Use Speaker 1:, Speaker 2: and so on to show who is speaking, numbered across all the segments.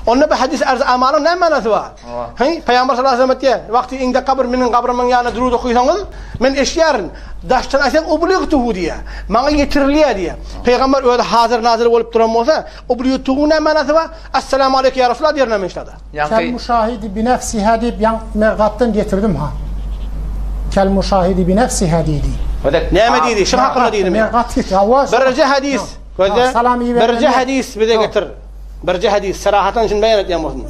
Speaker 1: Onda bu hadis arz amalyň näme manasy bar? Hy, Pygamber sallallahu aleyhi ve sellem aýtýar, wagty iňde kabr meniň gabrymyň ýanyna durud okysaňyz, men eşidýärin. Daşdan aýtsaň ubligtuhu diýýär. Maňa ýetirilýär diýýär. Pygamber özi hazyr nazyr bolup duran bolsa, ubligtuhu näme manasy bar? Assalamu aleyke ýa Resulallah diýerin men şada.
Speaker 2: Kel muşahidi bi nefsiha diýip ýaň Mergatdan getirdim ha. Kel muşahidi bi nefsiha diýdi.
Speaker 1: Näme diýdi? Şuň hakynda diýdimi?
Speaker 2: Mergat getir. Hawa.
Speaker 1: Birje hadis. Gözle. Birje hadis bize getir. Birje hadis sarahatan şuny beýan edýän bolsun.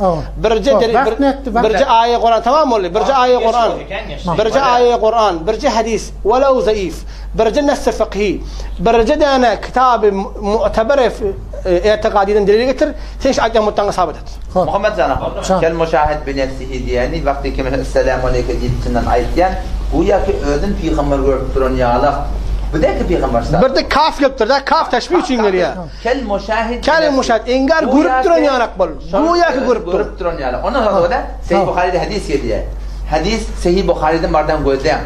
Speaker 1: Birje birje aýa Kuran tamam boldy. Birje aýa Kuran. Birje aýa Kuran, birje hadis, walaw zaif. Birje nass fykhy. Birje däne kitaby mu'tabar etigadydan delil getir. Sen şu aýtýan mutdaňy sabyt et.
Speaker 3: Muhammet jan ahun, kel muşahid bi nefsihi diýeni wagty kim Esselamu aleýke diýip içinden aýtýan, güýäki özün pygamber görüp duran ýalak. Bu däki pygamber sa.
Speaker 1: Birde kaf gelipdir-de, kaf teşbih üçin gelýär.
Speaker 3: Kel muşahid
Speaker 1: Kel muşahid, iňgär görüp duran ýalak bol. Güýäki görüp dur.
Speaker 3: Görüp duran ýalak. Ondan soň da Sahih Buharyda hadys gelýär. Hadys Sahih Buharydan bardan gözläň.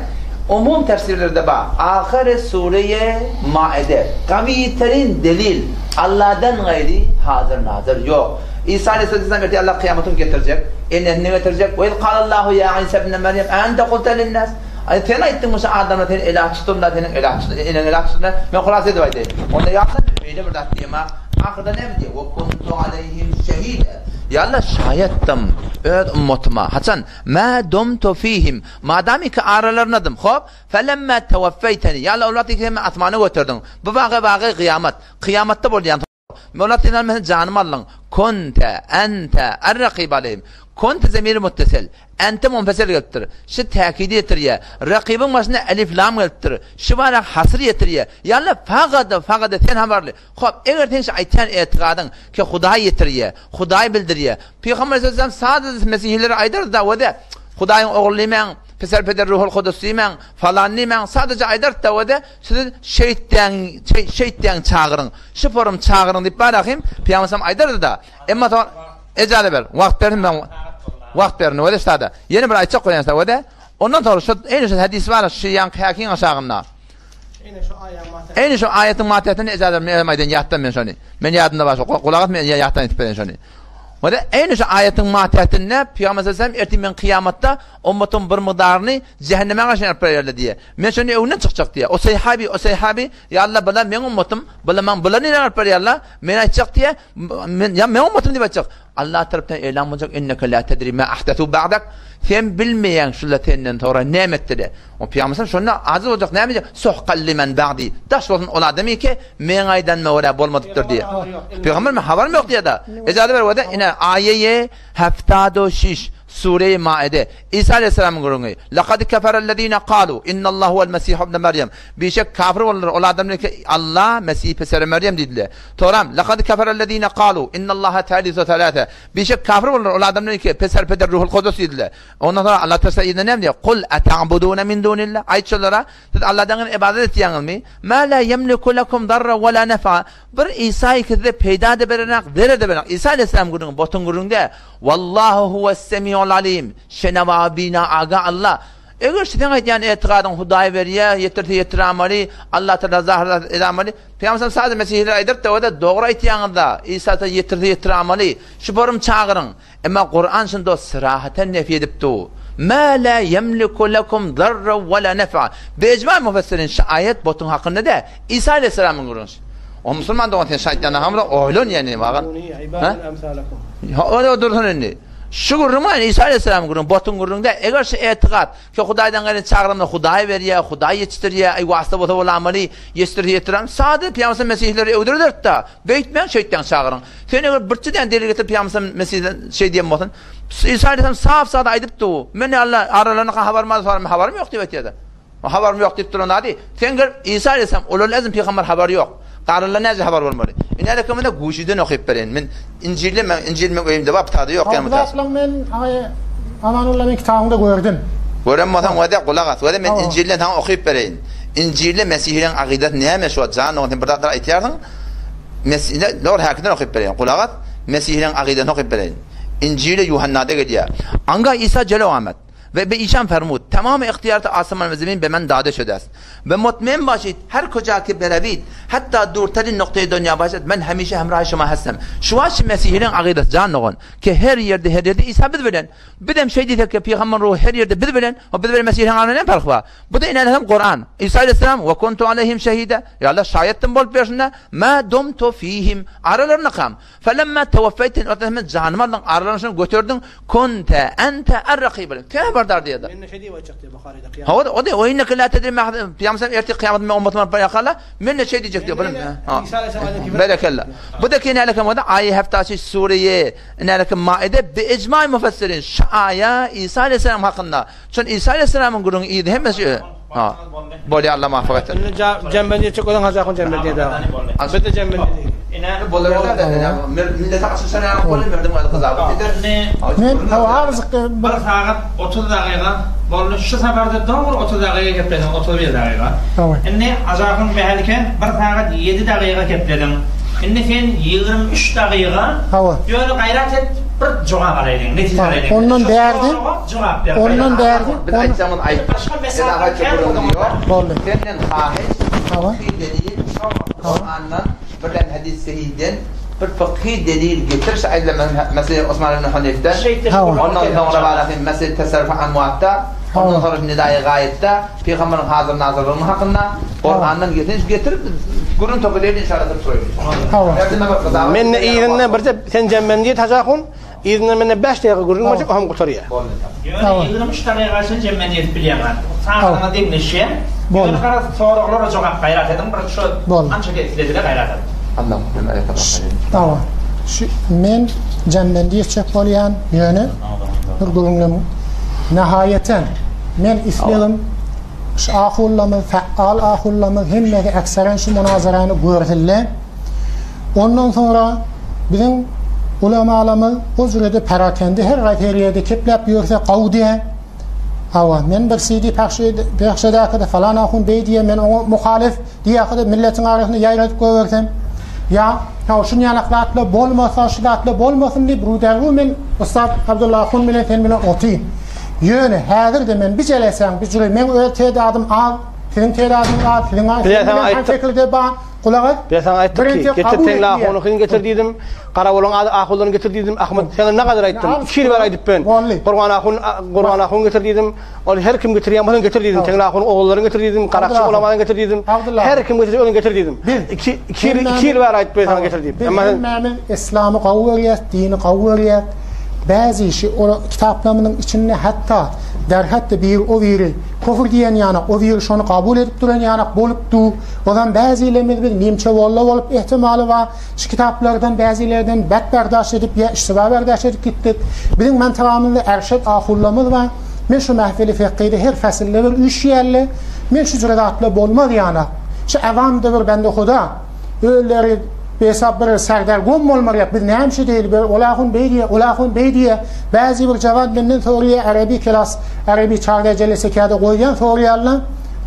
Speaker 3: Umum tefsirlerde bar. Ahyry sureýe Maide. Gawy terin delil. Alladan gaýry hazyr nazyr ýok. Isa aleyhisselam ertir Allah kyýamatyny getirjek. Enesini getirjek. We iz kalallahu ýa Isa ibn Meryem ente kulte linnas. Aý sen aýtdyňmy şu adamlar seni elah tutdular, seniň elah tut, eneň elah tutdular. Men hulasa edip aýdaýyn. Onda ýa Allah men beýle bir zat diýemok. Ahyrda näme diýýär? We kuntu aleýhim şehide. Ýa Allah şaýatdym öz ummatyma. Haçan? Mä dumtu fihim. Madamiki aralaryndadym. Hop, felemmä teweffeýteni. Ýa Allah ol wagt sen meni asmana göterdiň. Bu wagy wagy kyýamat. Kyýamatda bolýan. Ol wagt sen meniň janymy aldyň. Kunte ente er-rakyb aleýhim. Kunte zemiri muttesel. Ente munfesel gelipdir. Şi täkidi ýetirýär. Rakybyň başynda elif lam gelipdir. Şi bara hasyr ýetirýär. Ýa Allah fagada fagada sen habarly. Hop, eger seň şu aýtýan etigadyň ki Hudaý ýetirýär, Hudaý bildirýär. Pygamber aleyhisselam sadaja mesihilere aýdardy-da we-de Hudaýyň ogly diýmäň, Peser Peder Ruhul Kudus diýmäň, falan diýmäň, sadaja aýdardy-da we-de siz şeýtdäň, şeýtdäň çagyryň, şu forum çagyryň diýip barahym Pygamber aleyhisselam aýdardy-da. Emma soň ejaza ber, wagt bersin ben wagt berin we-de sada. Ýene bir aýtjak bolýan we-de ondan soň şu eýni şu hadis bar şu ýaňky häkiň aşagynda. Eýni şu aýatyň maddasyny ejaza men özüm aýdaýyn ýatdan men şony. Men ýadymda bar şo gulak as men ýatdan aýdyp bereýin şony. Wada eýni şu aýatyň maddasyny Pygamber sallallahu aleyhi ve sellem ertir men kyýamatda ummatyň bir mukdaryny jähenneme garşy alyp bararlar diýe. Men şony öňünden çykjak diýe. O sahabi, o sahabi, ýa Allah bala meň ummatym, bala maň bular nirä alyp barýarlar? Men aýtjak diýe. Men ýa meň ummatym diýip aýtjak. Allah tarapdan elan boljak, Inneke la tedri ma ahdathu ba'dak. Sen bilmeýäň şular senden soňra näme etdiler. O pygamber şonda ajiz boljak näme diýjek? Suhkan limen ba'di. Daş bolsun ol adam ki, meň aýdanyma görä bolmadypdyr diýýär. Pygamber men habarym ýok diýýär-de. Ejaza ber wada ine aýeýe heftado şiş sure-i Maide. Isa aleyhisselamyň gürrüňi. Laqad keferellezine kalu innallahu huwel mesihu ibn Meryem. Bişek kafir boldular ol adamlar ki Allah Mesih peseri Meryem diýdiler. Toram, Lekad keferellezine kalu, innallaha talisu selase. Bişek kafir boldular ol adamlar ki, Peser Peder Ruhul Kudus diýdiler. Ondan soňra Allah Teala yzyna näme diýýär? Kul eta'buduna min dunillah. Aýt şolara, siz Allahdan gaýry ybadat etýäňizmi? Ma la yemliku lekum darra we la nef'a. Bir Isa size peýda-da berenak, zerer-de berenak. Isa aleyhisselam gürrüňi, botuň gürrüňi däl. Wallahu huwas semiul alim. Şenawa bina aga Allah. Eger siziň aýdýan etigadyň Hudaý berýär, ýetirse ýetiramaly, Allah Tagala zahyr zat edamaly. Pygamber sallallahu sada mesihilere aýdypdy, oda dogry aýtýaňyzda, Isa ta ýetirse ýetiramaly. Şu borum çagyryň. Emma Kuran şunda syrahaten nefi edip dur. Ma la yemliku lekum zarra we la nef'a. Bi ijma müfessirin şu aýat botuň hakynda däl, Isa aleyhisselamyň gürrüňi. O musulman dogan sen şu aýtýan hamda oýlan ýani wagan. Ha, o dursun indi. Şu gürrüň bar, Isa aleyhisselamyň gürrüňi, botuň gürrüňi däl. Eger şu etigat, ki Hudaýdan gelen çagyranda Hudaý berýär, Hudaý ýetişdirýär, aý wasta bolsa bolamaly, ýetişdirse ýetdirem. Sada Pygamber Mesihleri öwdürderdi-de. Beýtmäň, şeýtmäň çagyryň. Sen eger birçe däne delil getirip Pygamber Mesihden şeý diýen bolsun. Isa aleyhisselam sap-sada aýdypdy. Men Allah aralarynda habarym bar, soram habarym ýok diýip aýtýardy. Habarym ýok diýip duran zady. Sen gel Isa aleyhisselam ulul azm pygamber habary ýok. Galanlar näce habar bolmaly? Ine älekemede guşiden okyp bereýin. Men Injilde men Injil meň öýümde bar, butada ýok ýa mutas.
Speaker 2: Zatlaň men aý Amanullah men kitabyňda gördüm.
Speaker 3: Gören bolsaň wede gulak as. Wede men Injilden saňa okyp bereýin. Injilde Mesihileriň akydasy näme şu wagt jan dogan sen bir zatlar aýtýarsyň. Mesihde dogry häkiden okyp bereýin. Gulak as. Mesihileriň akydasyny okyp bereýin. Injilde Ýuhannada gelýär. Anga Isa jelo amet. Ve be işan fermud. Tamam ihtiyarı asman ve zemin be men dade şöde است. Ve mutmain başid her kuca ki berevid hatta durterin noktayı dünya başid men hemişe hemrah şuma hessem. Şuvaş Mesihinin akidesi can noğun ki her yerde her yerde İsa biz bilen. Bizem şey diyecek ki Peygamber ruhu her yerde biz bilen. O biz bilen Mesih'in arasında ne fark var? Bu da inanırım Kur'an. İsa aleyhisselam ve kuntu aleyhim şehide. Ya Allah şahittim bolup berşinde. Ma dumtu fihim. Aralarına kam. Felemma tevaffeyten ötesinde janymy aldyň, aralarına şunu göterdiň. Kunte ente er-rakib. Sen haberdar diýdi.
Speaker 1: Mende şeý diýip aýtjak diýip Buharyda kyýamat.
Speaker 3: Hawa, o diýip, o inneke la tedri ma Pygamber ertir kyýamat men ummatyma alyp barýarkala, men ne şeý diýjek diýip, bilim. Ha. Berekella. Bu da kine alakam da aýy heftaşy suriye, ine alakam maide bi icma müfessirin şu aýa İsa aleyhisselam hakynda. Çün İsa aleyhisselamyň gürrüňi yzy hemmesi ha. Bolýar Allah muvaffak etsin.
Speaker 1: Indi jemben diýjek bolsaň Hajy ahun jemben diýdi. Biz-de jemben diýdik.
Speaker 3: Ine bolar da millete açyşan ýaly bolýar merdim galy gyzabat eder.
Speaker 2: Men azajyk
Speaker 4: bir sagat 30 dagyga boldy. Şu saparda dogry 30 dagyga geplediň, 31 dagyga. Indi Hajy ahun belki bir sagat 7 dagyga geplediň. Indi sen 23 dagyga ýöne gaýrat et bir jogap alaýlyň, netije alaýlyň.
Speaker 2: Ondan bärde
Speaker 4: Jogap ber.
Speaker 2: Ondan bärde
Speaker 3: Biz aýtjagymyzy aýtdyk.
Speaker 4: Başga mesele kän
Speaker 3: ýok.
Speaker 2: Boldy.
Speaker 3: Senden haýyş,
Speaker 2: Hawa.
Speaker 3: fykhy delil, Kurandan, birden hadis sahihden bir fykhy delil getir şu aýdylan mesele Osman ibn Hanifden.
Speaker 2: Hawa.
Speaker 3: Ondan soňra barasyn mesele tasarruf amwatda, ondan soňra nidai gaýypda, pygamberiň hazyr nazyrlygynyň hakynda Kurandan getir, getirip gürrüň topy diýip inşallah turaýyn.
Speaker 2: Hawa.
Speaker 1: Men yzyndan birje sen jemben diýip Hajy ahun Yzyndan mende 5 dagyga gürrüň boljak, o hem gutarýar.
Speaker 4: Ýöne 23 dagyga çenli jemmen ýetip bilýäň ha. Sagadyňa deňleşýär. Ýöne garaz soraglara jogap gaýrat ediň, bir şu ança islediler gaýrat ediň.
Speaker 3: Allah
Speaker 2: Tamam. Şu men jemmen diýjek bolýan, ýöne bir gürrüňlem nahaýeten men islegim şu ahullamyz, faal ahullamyz hemmesi ekseren şu munazarany görsünler. Ondan soňra biziň ulamalarymyz o jürede perakende her gaýsy her ýerde kepläp ýörse gowy diýä. Hawa, men bir CD pahş edäkede falan ahun beý diýä, men oňa muhalif diýäkede milletiň arasynda ýaýradyp goýbersem. Ýa, hawa, şun ýalak zatlar bolmasa, şu zatlar bolmasyn diýip ruderru men ussat Abdulla ahun bilen sen bilen otyryn. Ýöne häzir-de men bir jelesäň, bir jüre meň öz tedadym az, siziň tedadyňyz az, siziň az,
Speaker 1: Bize saňa aýtdyk.
Speaker 2: bar. Gulak as.
Speaker 1: Ben saňa aýtdym ki, getir teňli ahunyňkyny getir diýdim. Garawulyň ady ahulyny getir diýdim. Ahmet saňa ne gadar aýtdym? Iki ýyl bäri aýdyp ben. Gurban ahun, Gurban ahun getir diýdim. Ol her kim getirýän bolsa getir diýdim. Teňli ahunyň ogullaryny getir diýdim. Garakçy ulamany getir diýdim. Her kim getirse ony getir diýdim. Iki, iki ýyl, iki ýyl bäri aýdyp ben saňa getir diýip.
Speaker 2: Biz hemmämiz islamy gowy görýäs, dini gowy görýäs. Bäzi işi ol kitaplarymyzyň içinde hatda derhatda biri o biri kufr diýen ýanak, o biri şony kabul edip duran ýanak bolup dur. Ozan bäzilerimiz biz nimçe wolla bolup ehtimaly bar, şu kitaplardan bäzilerden bet berdaş edip ýa iştiba berdaş edip gitdik. Biziň mantabamyzda Erşat ahullamyz bar. Men şu mähfili fekgide her fesylda bir üýşýärler. Men şu jüre zatlar bolmaz ýanak. Şu awamda bir bende huda özleri behesap bir serdergum bolmaly biz näme şu diýeli bir ol ahun beý diýe ol ahun beý diýe bäzi bir jawan menden soraýar arabi kelas arabi çarda jelese käde goýýan soraýarlar.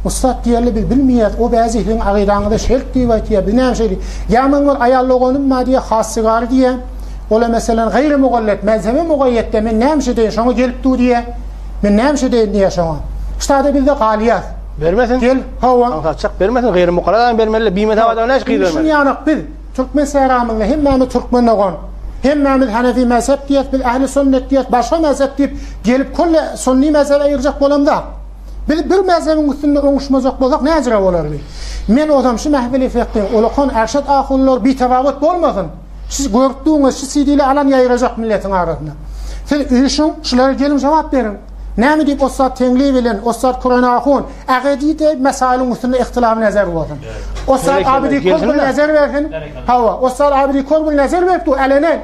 Speaker 2: Ussat diýerli biz bilmeýäs, o bäzi siziň agydaňyza şerk diýip aýtýar, biz näme şeýle, ýa meň bir aýal doganym bar diýýär, hassygary diýýär, ola meselen gaýry mugallet, mezhebe mugaýýet diýýär, men näme şeýdeýin, şoňa gelip dur diýýär, men näme şeýdeýin diýýär şoňa. Ştada bizde galýas.
Speaker 1: Bermesin.
Speaker 2: Gel, hawa.
Speaker 1: Aňsatjak bermesin, gaýry mugallat adam bermeli, bimezhep adama näçe gyz bermeli.
Speaker 2: Şuny ýanak biz, türkmen säramyzda hemmämiz türkmen dogan, hemmämiz hanefi mezhep diýýäs, biz ähli sünnet diýýäs, başga mezhep diýip, gelip kölle sünni mezhebe aýyrjak bolamzak. Biz bir mezhebiň üstünde oňuşmajak bolsak näjire bolardy? Men ozam şu mähfili fekdiň ulakan Ärşat ahunlar bitebawat bolmasyn. Siz görüp duňyz şu CD-li alan ýaýrajak milletiň arasynda. Siz üýşüň, şulara geliň jogap beriň. Näme diýip Ussat Teňli bilen Ussat Kuran ahun ägedi-de mesailiň üstünde ihtilaf nezer bolsun. Ussat Abidi kör bir nezer bersin. Hawa, Ussat Abidi kör bir nezer berip dur elenen.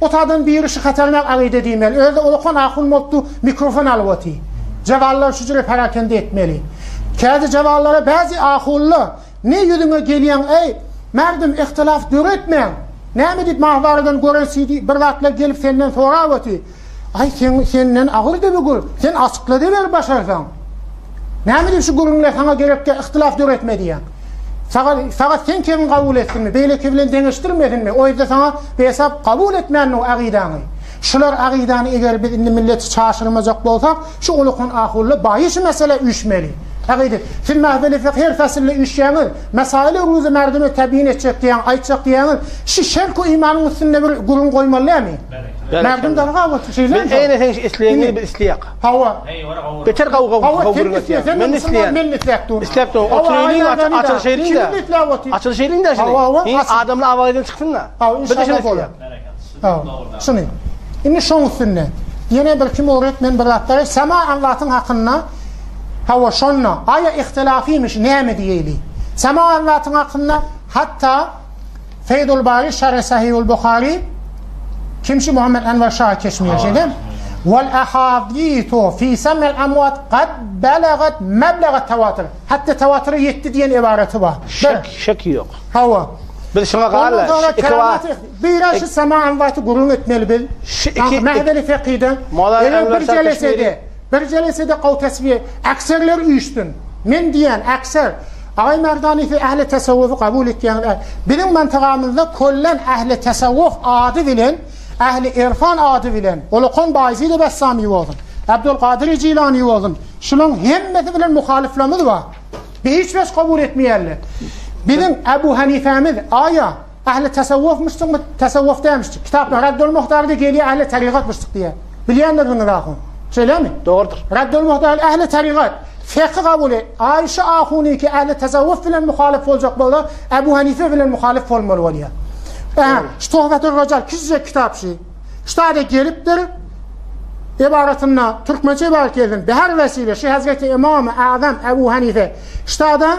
Speaker 2: Otadan biri şu hatarnak agyda diýmeli. Özi ulakan ahun bolupdy, mikrofon alyp oty. Jawallar şu jüre perakende etmeli. Kädi jawallara bäzi ahunla, ne ýüzüňe gelýäň eý, merdim ihtilaf döretmäň. Näme diýip mahwaradan gören CD bir zatlar gelip senden sorap oty. Aý sen senden agyr de bu gür. Sen açykla ber başarsaň. Näme diýip şu gürrüňler saňa gerekkä ihtilaf döretme diýýäň. Saga, saga sen kemiň kabul etsinmi, beýleki bilen deňeşdirmesinmi, o ýerde saňa behesap kabul etmänmi o agydaňy. Şular agydany eger biz indi milleti çaşyrmajak bolsak, şu ulakan ahulla baýy şu meselä üýşmeli. Agydy, siz mähfili fyk her fasylda üýşýäňiz, mesaili ruzy merdime täbyin etjek diýýäň, aýtjak diýýäňiz, şu şerk we imanyň üstünde bir gürrüň goýmaly dälmi? Merdim darga bolsun, şeýlemi?
Speaker 1: Biz eýne seň isleýäňi biz isleýäk.
Speaker 2: Hawa.
Speaker 1: Beter gawy gawy gawy gürrüň etýäň. Men isleýän.
Speaker 2: Men isläp dur.
Speaker 1: Isläp dur. Oturyň açylyş eýliň-de. Açylyş eýliň-de şuny. Adamlar awaýdan çyksyn-da.
Speaker 2: Hawa, inşallah bolar. Şuny. Indi şoň üstünde. Ýene bir kim öwret men bir zatlar sema Allahyň hakynda hawa şonda aýa ihtilafymyş näme diýeli. Sema Allahyň hakynda hatda Feýdul Bari Şerh Sahihul Buhari kimşi Muhammed Enwer Şah Keşmir şeýle Wal ahadithu fi sam'il amwat qad balagat mablagat tawatur. Hatda tawatura ýetdi diýen ibaraty bar.
Speaker 1: Şek şek ýok.
Speaker 2: Hawa.
Speaker 1: Biz şuňa gala.
Speaker 2: Bira şu sama amwaty gürrüň etmeli biz.
Speaker 1: Şu iki
Speaker 2: Mehdeli fekide. Eger bir jelesede, bir jelesede gaw tesbiýe ekserler üýşsün. Men diýen ekser Agaý Merdani siz ähli tasawwufy kabul etýäňiz. Biziň mantygamyzda kollen ähli tasawwuf ady bilen, ähli irfan ady bilen, Ulukan Baýzid Bessami bolsun, Abdulkadyr Jilani bolsun, şulaň hemmesi bilen muhalyflarymyz bar. Bi hiç bes kabul etmeýärler. Biziň Ebu Hanifämiz aýa ähli tasawwufmyşdykmy, tasawwuf dälmişdik. Kitaplar Raddul Muhtarda gelýär ähli tarigatmyşdyk diýýär. Bilýändirsiňiz ahun. Şeýlemi?
Speaker 1: Dogrudyr.
Speaker 2: Raddul Muhtar ähli tarigat. Fekhi kabul et. Aýşe ahunyky ähli tasawwuf bilen muhalyf boljak bolsa, Ebu Hanife bilen muhalyf bolmaly bolýar. Aha, şu Tuhfatul Rajal kiçijek kitap şu. Ştada gelipdir. Ybaratynda türkmençe ybarat gelsin. Bi her wesile şu Hazreti Imam Azam Ebu Hanife ştada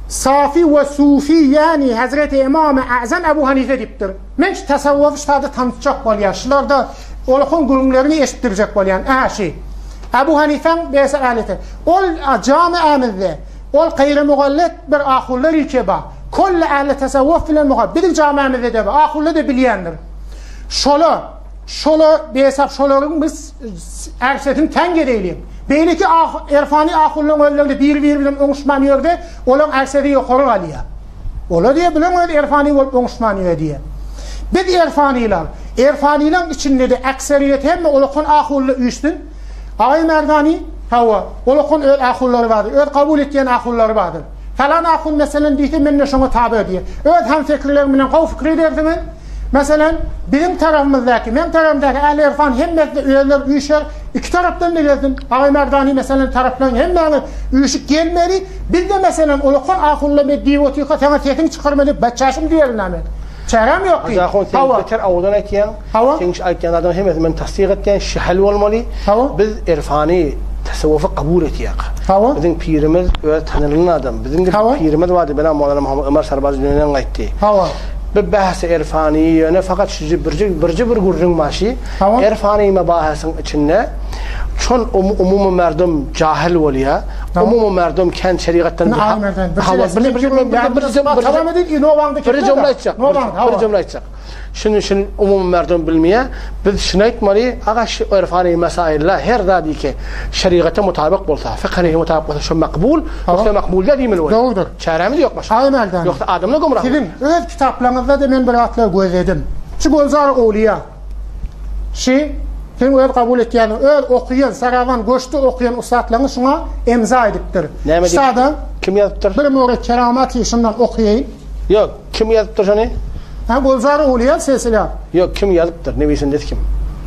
Speaker 2: Safi we Sufi ýani Hazreti Imam Azam Ebu Hanife diýipdir. Men şu tasawwufy ştada tanıtjak bolýan. Şularda olaryň gürrüňlerini eşitdirjek bolýan. Aha şu. Ebu Hanifeň besi aleti. Ol jamiamizde ol gaýry mugallet bir ahullar ýeke bar. Kolli ähli tasawwuf bilen muha biziň jamiamizde de bar. Ahulla da bilýändir. Şola, şola bihesap şolaryň biz ärsesini teň gedeýliň. Beýleki ah, erfany ahullaryň özlerinde biri-biri bilen oňuşman ýörde, olaryň ärsesi ýokary galýar. Olar diýe bilen öz erfany bolup oňuşman ýör diýe. Biz erfanylar, erfanylaryň içinde-de äkseriýet hemme olakan ahulla üýşsün. Agaý Merdani, hawa, olakan öz ahullary bardyr, öz kabul etýän ahullary bardyr. Falan ahun meselen diýse, men-de şoňa tabe diýe. Öz hamfekirleriň bilen gowy pikir edersiňiz. Meselem, biziň tarapymyzdaky, meň tarapymdaky ähli irfan hemmesi-de özleri üýşer, iki tarapdan-da gelsin, Agaý Merdani meselem taraplaryň hemmäňiz üýşüp gelmeli, biz-de meselem ulakan ahulla men diýip otyrka saňa sesiňi çykarma diýip batçaşym diýerin a men. Çäräm ýok ki.
Speaker 1: Hajy ahun sen beter awudan aýtýaň.
Speaker 2: Hawa.
Speaker 1: Seň şu aýtýan zadyň hemmesini men tassyk etýän, şähel bolmaly.
Speaker 2: Hawa.
Speaker 1: Biz irfany, tasawwufy kabul etýäk.
Speaker 2: Hawa.
Speaker 1: Biziň pirimiz öz tanylan adam. Biziň
Speaker 2: Hawa.
Speaker 1: pirimiz bardy, Bena Mowlana Muhammet Ömer Sarbaz dünýeden gaýtdy.
Speaker 2: Hawa.
Speaker 1: Bu bahs erfany ýöne fakat şu birje birje bir gürrüň bar şi.
Speaker 2: Hawa.
Speaker 1: Erfany mebahasyň içinde çon umumy merdum jahil bolýa. Umumy merdum kän şerigatdan
Speaker 2: Hawa bir bir bir bir
Speaker 1: bir jümle aýtjak. Bir jümle aýtjak. Şuny şun umumy merdum bilmeýä. Biz şuny aýtmaly, aga şu erfany mesailla her zady ki şerigata mutabyk bolsa, fykha mutabyk bolsa şu makbul, ýogsa makbul däl diýmeli bolýar.
Speaker 2: Dogrudyr.
Speaker 1: Çärämiz ýok başga.
Speaker 2: Aý Merdan.
Speaker 1: Ýogsa adamlar gümrah.
Speaker 2: Siziň öz kitaplaryňyzda-da men bir zatlar gözledim. Şu Gülzar Owliýa. Şi siziň öz kabul etýän, öz okaýan, sarawan göçde okaýan ussatlaryňyz şuňa emza edipdir.
Speaker 1: Näme diýip?
Speaker 2: Şada
Speaker 1: Kim ýazypdyr?
Speaker 2: Bir murid keramaty şundan okaýaýyn.
Speaker 1: Ýok, kim ýazypdyr şony?
Speaker 2: Ha Gülzar Owliýa sesile.
Speaker 1: Ýok, kim ýazypdyr? Newisendesi kim?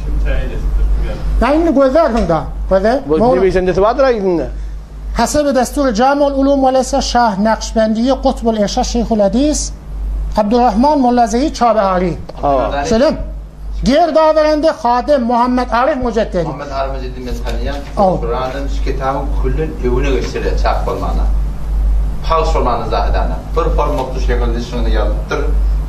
Speaker 5: Kim täýin edipdir, kim ýazypdyr?
Speaker 2: Ha indi gözlärsiň da. Göze.
Speaker 1: Bu newisendesi bardyr aýdynda.
Speaker 2: Hasebi desturi Jamiul Ulum we Lese Şah Nakşbendiýi Kutbul Irşad Şeýhul Hadis Abdurrahman Molla Zeýid Çabehari. Şeýle. Gerdaberende Hadem Muhammed Arif Mujeddedi.
Speaker 3: Muhammed Arif Mujeddedi men tanýan. Kuranyň şu kitabyň küllen öwüne geçirýär çap bolmana. Pagş bolmana Zahidana. Bir formatly şekilde şuny ýazypdyr.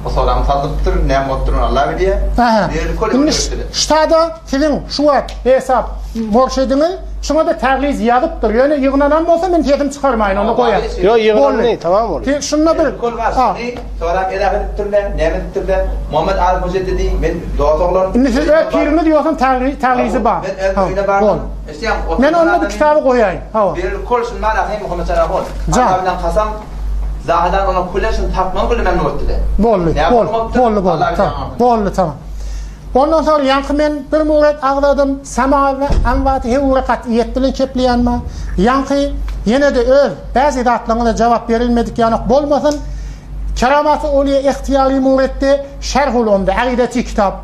Speaker 3: O soram salypdyr, näme bolupdyr ony Allah bilýär.
Speaker 2: Aha. Indi ştada Siziň şu wagt hesap morşediňiz şuňa-da tägliz ýazypdyr. Ýöne ýygnanan bolsa men sesim çykarmaýyn, onda goýar.
Speaker 1: Ýok, ýygnandy, tamam boldy.
Speaker 2: Siz şunda bir
Speaker 3: Kol bar, şuny sorap edep edipdirler, näme edipdirler? Muhammet Aryf Mujeddidi, men dost oglan.
Speaker 2: Indi siz öz piriňiz ýogsam täglizi bar.
Speaker 3: Men öz öýüne bardym. Eşidýäňmi?
Speaker 2: Men onda bu kitaby goýaýyn. Hawa.
Speaker 3: Bir kol şuny bar, ahy Muhammet Aryf ol. Allah bilen kasam, Zahydan onuň küle şuny tapmagyň küle memnun bolupdylar.
Speaker 2: Boldy, boldy, boldy, boldy, tamam. Boldy, tamam. Ondan soň ýaňky men bir muret agzadym, sama we amwaty hewure kat'iýet bilen kepleýän bar. Ýaňky ýene-de öz bäzi zatlaryňyza jogap berilmedik ýanak bolmasyn. Keramaty Oliýa Ihtiýary muretde Şerhul Umde, Agideti kitap.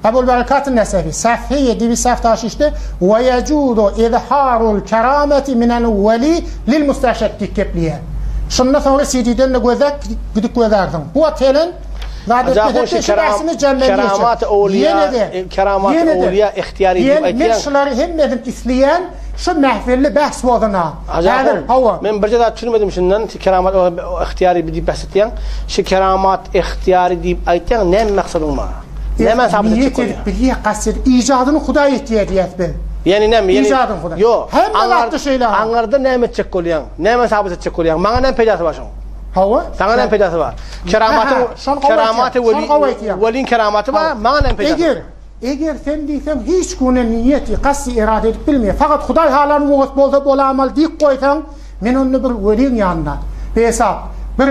Speaker 2: Ebul Berekatyn Nesefi, Safheýe Diwisaftaşişde We ýejuzu izharul kerameti minel weli lil musterşed diýip kepleýär. Şunda soňra CD-den-de gözläp gidip gözärsiň. Bu wagt helen
Speaker 1: Keramat owliýa, keramat owliýa ihtiýary diýip aýtýaň.
Speaker 2: Men şulary hemmesini isleýän, şu mähfilli bähs bolsun-a. Häzir, hawa.
Speaker 1: Men birje zat düşünmedim şundan, keramat ihtiýary diýip bähs etýäň. Şu keramat ihtiýary diýip aýtýaň, näme maksadyň bar? Näme sabit etjek
Speaker 2: bolýaň? Niýet edip bilýär, kast edip, ijadyny Hudaý etýär diýýäs biz.
Speaker 1: Ýani näme?
Speaker 2: Ijadyny Hudaý.
Speaker 1: Ýok.
Speaker 2: Hemme zatda şeýle.
Speaker 1: Aňyrda näme etjek bolýaň? Näme sabit etjek bolýaň? Maňa näme peýdasy bar şoň?
Speaker 2: Hawa.
Speaker 1: Saňa näme peýdasy bar? Keramatyň keramaty weli weliň keramaty bar, maňa näme peýdasy?
Speaker 2: Eger eger sen diýseň hiç güne niýeti, kasty erada edip bilmeýär. Fakat Hudaý halan mugat bolsa bolamaly diýip goýsaň, men onda bir weliň ýanyna behesap bir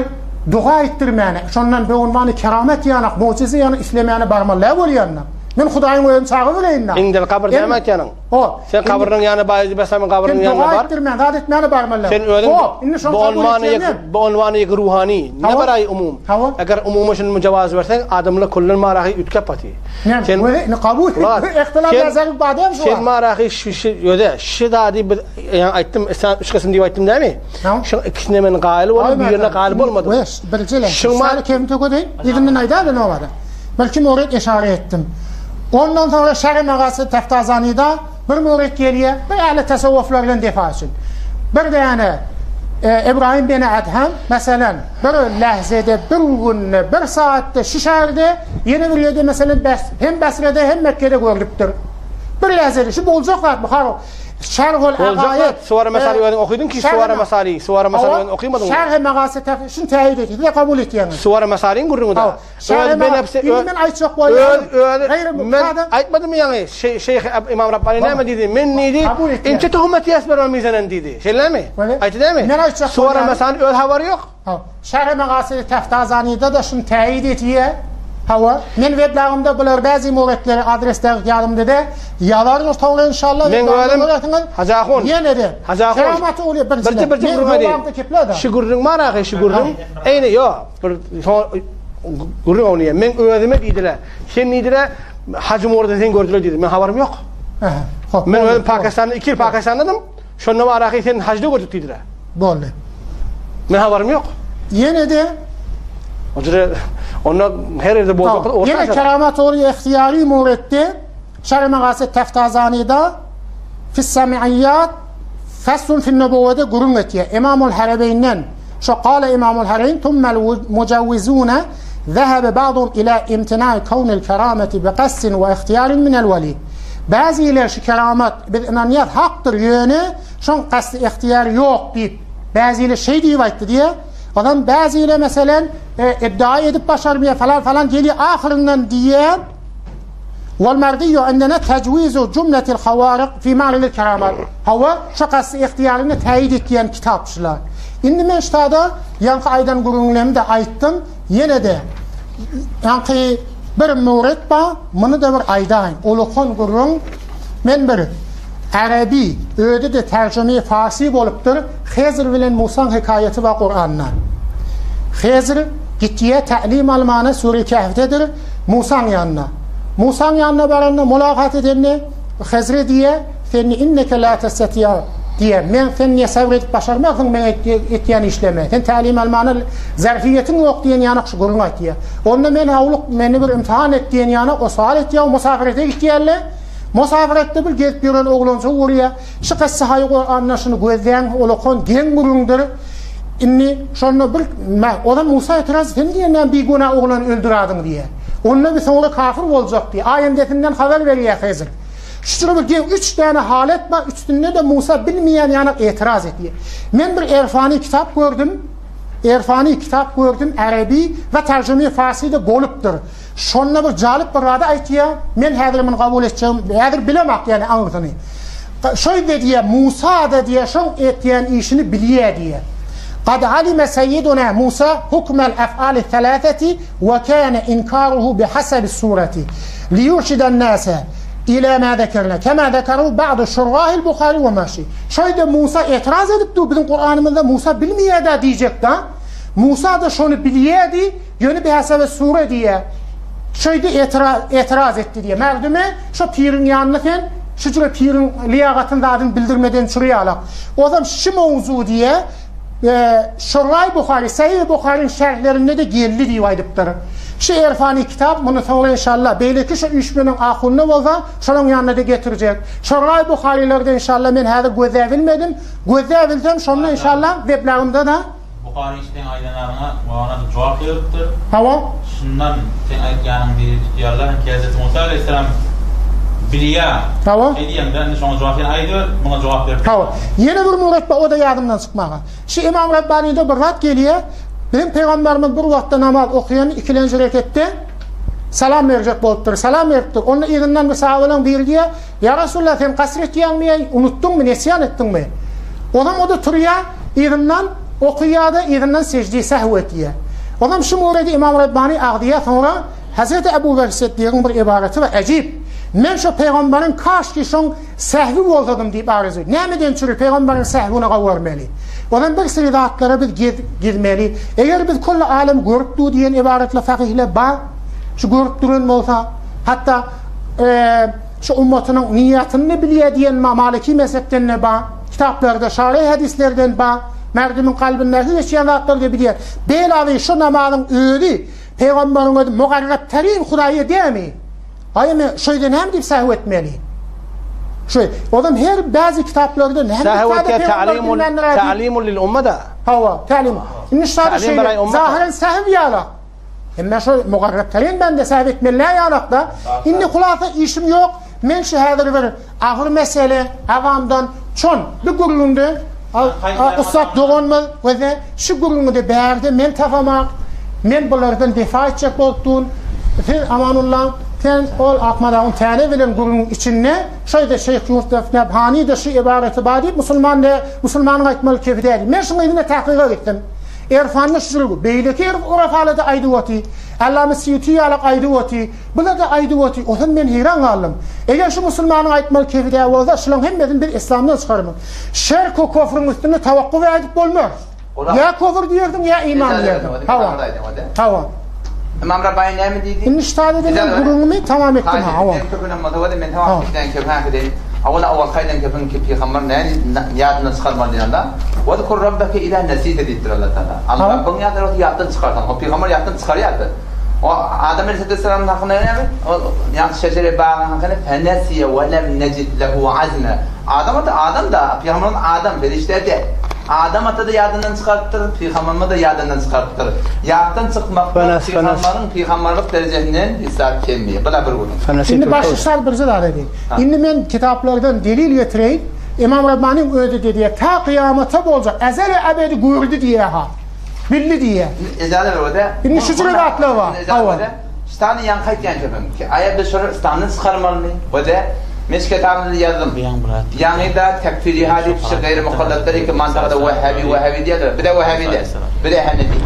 Speaker 2: doga etdirmäne, şondan beunwany keramet ýanak, mugjyza ýanak islemäne barmaly däl bolýanda. Men Hudaýyň özüni çagyrybereýin-dä.
Speaker 1: Indel gabyr näme aýtýanyň?
Speaker 2: Hop.
Speaker 1: Sen gabrynyň ýanyna Baýezid Bestamyň gabrynyň
Speaker 2: ýanyna
Speaker 1: bar.
Speaker 2: Sen doga etdirmän, zat etmäne barmaly.
Speaker 1: Sen özüň bu unwany bu unwany ýek ruhany, ne baraý umum. Eger umuma şuny jawaz berseň, adamlar kullan marahy üýtgäp baty.
Speaker 2: Sen özi kabul ihtilaf nazary badem şu.
Speaker 1: Sen marahy şu şu öze şu zady biz ýa aýtdym, sen üç kysym diýip aýtdym dämi? Şu ikisine men gaýyl boldum, birine gaýyl bolmadym.
Speaker 2: Weş, birinji Şu mal kem tökedeýin, yzyndan aýdaýyn nowada. Belki murid eşare etdim. Ondan soňra Şerh Magasy Teftazanyda bir murid gelýär, bir ähli tasawwuflar bilen defa üçin. Bir däne Ibrahim bin Adham, meselem, bir lähzede, bir günde, bir saatde şu şäherde, ýene bir ýerde, meselem, hem Basrada, hem Mekgede görlüpdir. Bir lähzede, şu boljak zat bu, har Şerhul
Speaker 1: Agaid. Suwara Mesali özüň okydyň ki, Suwara Mesali, Suwara Mesali özüň okymadyňmy?
Speaker 2: Şerh Magasy Tef, şuny täýid et, siz kabul etýäňiz.
Speaker 1: Suwara Mesaliň gürrüňi-de.
Speaker 2: Öz benefsi Indi men aýtjak bolýaryn.
Speaker 1: Öz öz men aýtmadymmy ýaňy Şeýh Imam Rabbani näme diýdi? Men diýdi, inçe töhmet ýes bir mizenen diýdi. Şeýlemi? Aýtdy dämi?
Speaker 2: Men aýtjak
Speaker 1: Suwara mesan öz habary ýok.
Speaker 2: Ha. Şerh Megasydy Teftazanyda-da şuny täýid etýär. Hawa, men weblagymda bular bäzi muretleri adres dagy ýazymda-da ýazaryn soňra inşallah.
Speaker 1: Men özüm Hajy ahun.
Speaker 2: Ýene-de.
Speaker 1: Hajy ahun.
Speaker 2: Keramaty bolýar
Speaker 1: birinjiden. Birje birje gürrüň aýdaýyn. Şu gürrüň bar ahy şu gürrüň. Eýni ýok. Bir gürrüň ownýa. Men özüme diýdiler. Sen diýdiler, Hajy Murady sen gördüler diýdi. Men habarym ýok.
Speaker 2: Hop.
Speaker 1: Men özüm Pakistanda 2 ýyl Pakistandadym. Şonda baraky sen hajda gördük diýdiler.
Speaker 2: Boldy.
Speaker 1: Men habarym ýok.
Speaker 2: Ýene-de
Speaker 1: Ojre onda her ýerde boljak.
Speaker 2: Ýene keramat ol ihtiýary muretde Şerh Magasyt Teftazanyda Fis-Samiyyat Faslun fin-Nubuwwede gürrüň etýär. Imamul Harebeýnden şo Kale Imamul Hareýn tummel mujawwizune zehebe ba'duhum ila imtinai kawnil kerameti bi kasdin we ihtiýarin minel weli. Bäziler şu keramat biz ynanýas hakdyr ýöne şoň kasdy ihtiýary ýok diýip bäziler şeý diýip aýtdy diýýär. Onam bäziler meselen iddia edip başarmaýar falan falan gelýär ahyryndan diýýär. Wal mardiyyu indena tejwizu jumletil hawaryk fi ma'rifil keramat. Hawa, şu kasdy ihtiýaryny täýit etýän kitap şular. Indi men ştada ýaňky aýdan gürrüňlerimi-de aýtdym. Ýene-de ýaňky bir möwrit bar, muny-da bir aýdaýyn. Ulukan gürrüň. Men bir arabi, özi-de terjime farsy bolupdyr, Hezr bilen Musaň hekaýaty bar Kuranda. Hezr gitýär tälim almana Sure Kehfdedir. Musaň ýanyna. Musaň ýanyna baranda, mulakat edende, Hezre diýýär, Sen inneke la testatiýa diýýär. Men sen diýýär, sabyr edip başarmarsyň meň etýän işlerime. Sen tälim almana zarfiýetiň ýok diýen ýanak şu gürrüň aýtýar. Onda men hawluk meni bir imtihan et diýen ýanak o sowal etýär, musafirete gitýärler. Musafiretde bir gezip ýören oglanjygy görýär. Şu kyssahaýy Kuranda şuny gözläň, ulakan geň gürrüňdir. Indi şonda bir mä, ozal Musa etiraz sen diýen näme bigünä oglany öldürädiň diýýär. Onda bir soňra kafir boljak diýýär. Aýendesinden habar berýär Hezir. Şuçra bir geň üç däne halet bar, üçüsinde-de Musa bilmeýän ýanak etiraz edýär. Men bir erfani kitap gördüm. Erfani kitap gördüm, arabi we terjime farsy-da bolupdyr. Şonda bir jalyp bir zady aýtýar, men häzir muny kabul etjegim, häzir bilemok ýani aňyrsyny. Şeýle diýýär, Musa-da diýýär, şoň etýän işini bilýär diýýär. Kad alime seýiduna Musa hukmel ef'ali selaseti we kana inkaruhu bihasabi surati. Liyurşiden-nase ila ma zekerna, kema zekeru ba'du şurrahil Buhari we maşi. Şoýda Musa etiraz edip dur, biziň Kuranymyzda Musa bilmeýär-dä diýjek-da. Musa-da şony bilýärdi, ýöne bihasebe sure diýýär. Şoýda etiraz etdi diýýär. Merdüme şo piriň ýanyna sen şu jüre piriň liýagatyny zadyny bildirmeden çürýalak. Ozam şi mowzu diýýär. Şurraý Buhary, Sahyh Buharyň şerhlerinde-de geldi diýip aýdypdyr. Şu Erfani kitap, muny soňra inşallah, beýleki şu üýşmeniň ahundy bolsa, şolaň ýanyna-da getirjek. Şurraý Buharylarda inşallah men häzir gözläbilmedim. Gözläbilsem, şonda inşallah weblagymda-da.
Speaker 5: Buhary seň aýdanaryňa Mowlana jogap beripdir.
Speaker 2: Hawa.
Speaker 5: Şundan seň aýtýanyň diýip tutýarlar. Ki Hezreti Musa aleýhissalam bilýär.
Speaker 2: Hawa.
Speaker 5: Şeý diýende indi şoňa jogap sen aýdyber, muňa jogap berip.
Speaker 2: Hawa. Ýene bir murat bar, o-da ýadymdan çykmaga. Şu Imam Rabbanyda bir zat gelýär. Biziň pygamberimiz bir wagtda namaz okaýan ikilenji reketde salam berjek bolupdyr. Salam beripdir. Onda yzyndan bir sahabalaryň biri diýýär, Ýa Resulallah, sen kasr etýäňmi ýa unutdyňmy, nesýan etdiňmi? Onam o-da turýar, yzyndan okaýar-da, yzyndan sejde-i sehw etýär. Onam şu murady Imam Rabbany agzýar, soňra Hezreti Ebu Bekr Siddigiň bir ybaraty bar, ejip! Men şo pygamberiň kaşki şoň sehwi bolsadym diýip arzuw. Nämeden çüri pygamberiň sehwini gawermeli? Onam bir siri zatlara biz gezmeli. Eger biz külli alem görüp dur diýen ybaratly sahyhlar bar, şu görüp duran bolsa, hatda şu ummatynyň niýetini bilýär diýen maliki mezhepden-de bar, kitaplarda, şaryh hadyslardan bar, merdimiň kalbyndaky geçýän zatlary-da bilýär. Belawy şu namazyň özi Pygamberiň özi mugarrap terin Hudaýa dämi? Aý eme şoýda näme diýip sahw etmeli? Şu, ozam her bäzi kitaplarda näme
Speaker 1: Sahw etýär ta'limul ta'limul lil umma da.
Speaker 2: Hawa, ta'lim. Indi şada şeýle, zahyren sahw ýala. Emme şo mugarrap terin bende sahw etmeli ýalakda. Indi hulasa işim ýok. Men şu häzir bir agyr mesele awamdan çon bu gürrüňde ussat doganymyz we şu gürrüňi-de bärde men tapamak, men bulardan defa etjek bolup dun. Siz Amanulla, sen ol Akmadagyň täne bilen gürrüňiň içinde şo ýerde Şeýh Ýusuf Nebhany-da şu ybaraty bar diýip musulman de musulmanyň aýtmaly kefi däl. Men şuň yzyna takyga gitdim. Erfanda şu jürgi, beýleki urafalarda aýdyp oty, Allama Siýuti ýalak aýdyp oty. Bular-da aýdyp otyr, ozal men heýran galdym. Eger şu musulmanyň aýtmaly kefi däl bolsa, şulaň hemmesini biz yslamdan çykarmaly. Şirk we kofryň üstünde tawakkup edip bolmaz. Ýa kofr diýerdiň, ýa iman diýerdiň. Hawa. Hawa.
Speaker 3: Ymam Rabbany näme diýdi?
Speaker 2: Indi şu taýda men gürrüňimi tamam etdim. Hawa.
Speaker 3: Men köpünem bolsa, men tamam etýän kefi hä edeýin. Awala awalky aýdan kefiň ki pygamber näme ýadyndan çykarmaly diýende, Wezkur rabbeke iza nesite diýipdir Allah Taala. Allah Rabbyňy ýatlar bolsa ýatdan çykarsaň. O pygamber ýatdan çykarýardy. O Adam aleyhisselam hakynda näme? O ýagny şejere bagyň hakynda fenesiye we lem necid lehu azma. Adam ata adam da, pygamberimiz adam, perişde däl. Adam ata da ýadyndan çykarypdyr, pygamberimiz da ýadyndan çykarypdyr. Ýatdan çykmak pygamberiň pygamberlik derejesinden hiç zat kemmeýär. Bu da bir gürrüň.
Speaker 2: Indi başga şal birje zat aýdaýyn. Indi men kitaplardan delil getireýin. Imam Rabbaniň özi diýýär, ta kyýamata boljak, ezel we ebedi gördi diýýär-ha. Bildi diýýär.
Speaker 3: Ejazet ber öde.
Speaker 2: Indi şu jüre zatlar bar. Hawa.
Speaker 3: Ştany ýaňky aýtýan kepim. Ki aýa biz şolary yslamdan çykarmalymy? Öde. Men şu kitabymda ýazdym. Ýaňy da tekfiri ha diýip şu gaýry mukallatlar iki mantagada wahhabi wahhabi diýerler. Bize wahhabi däl. Bize hanefi.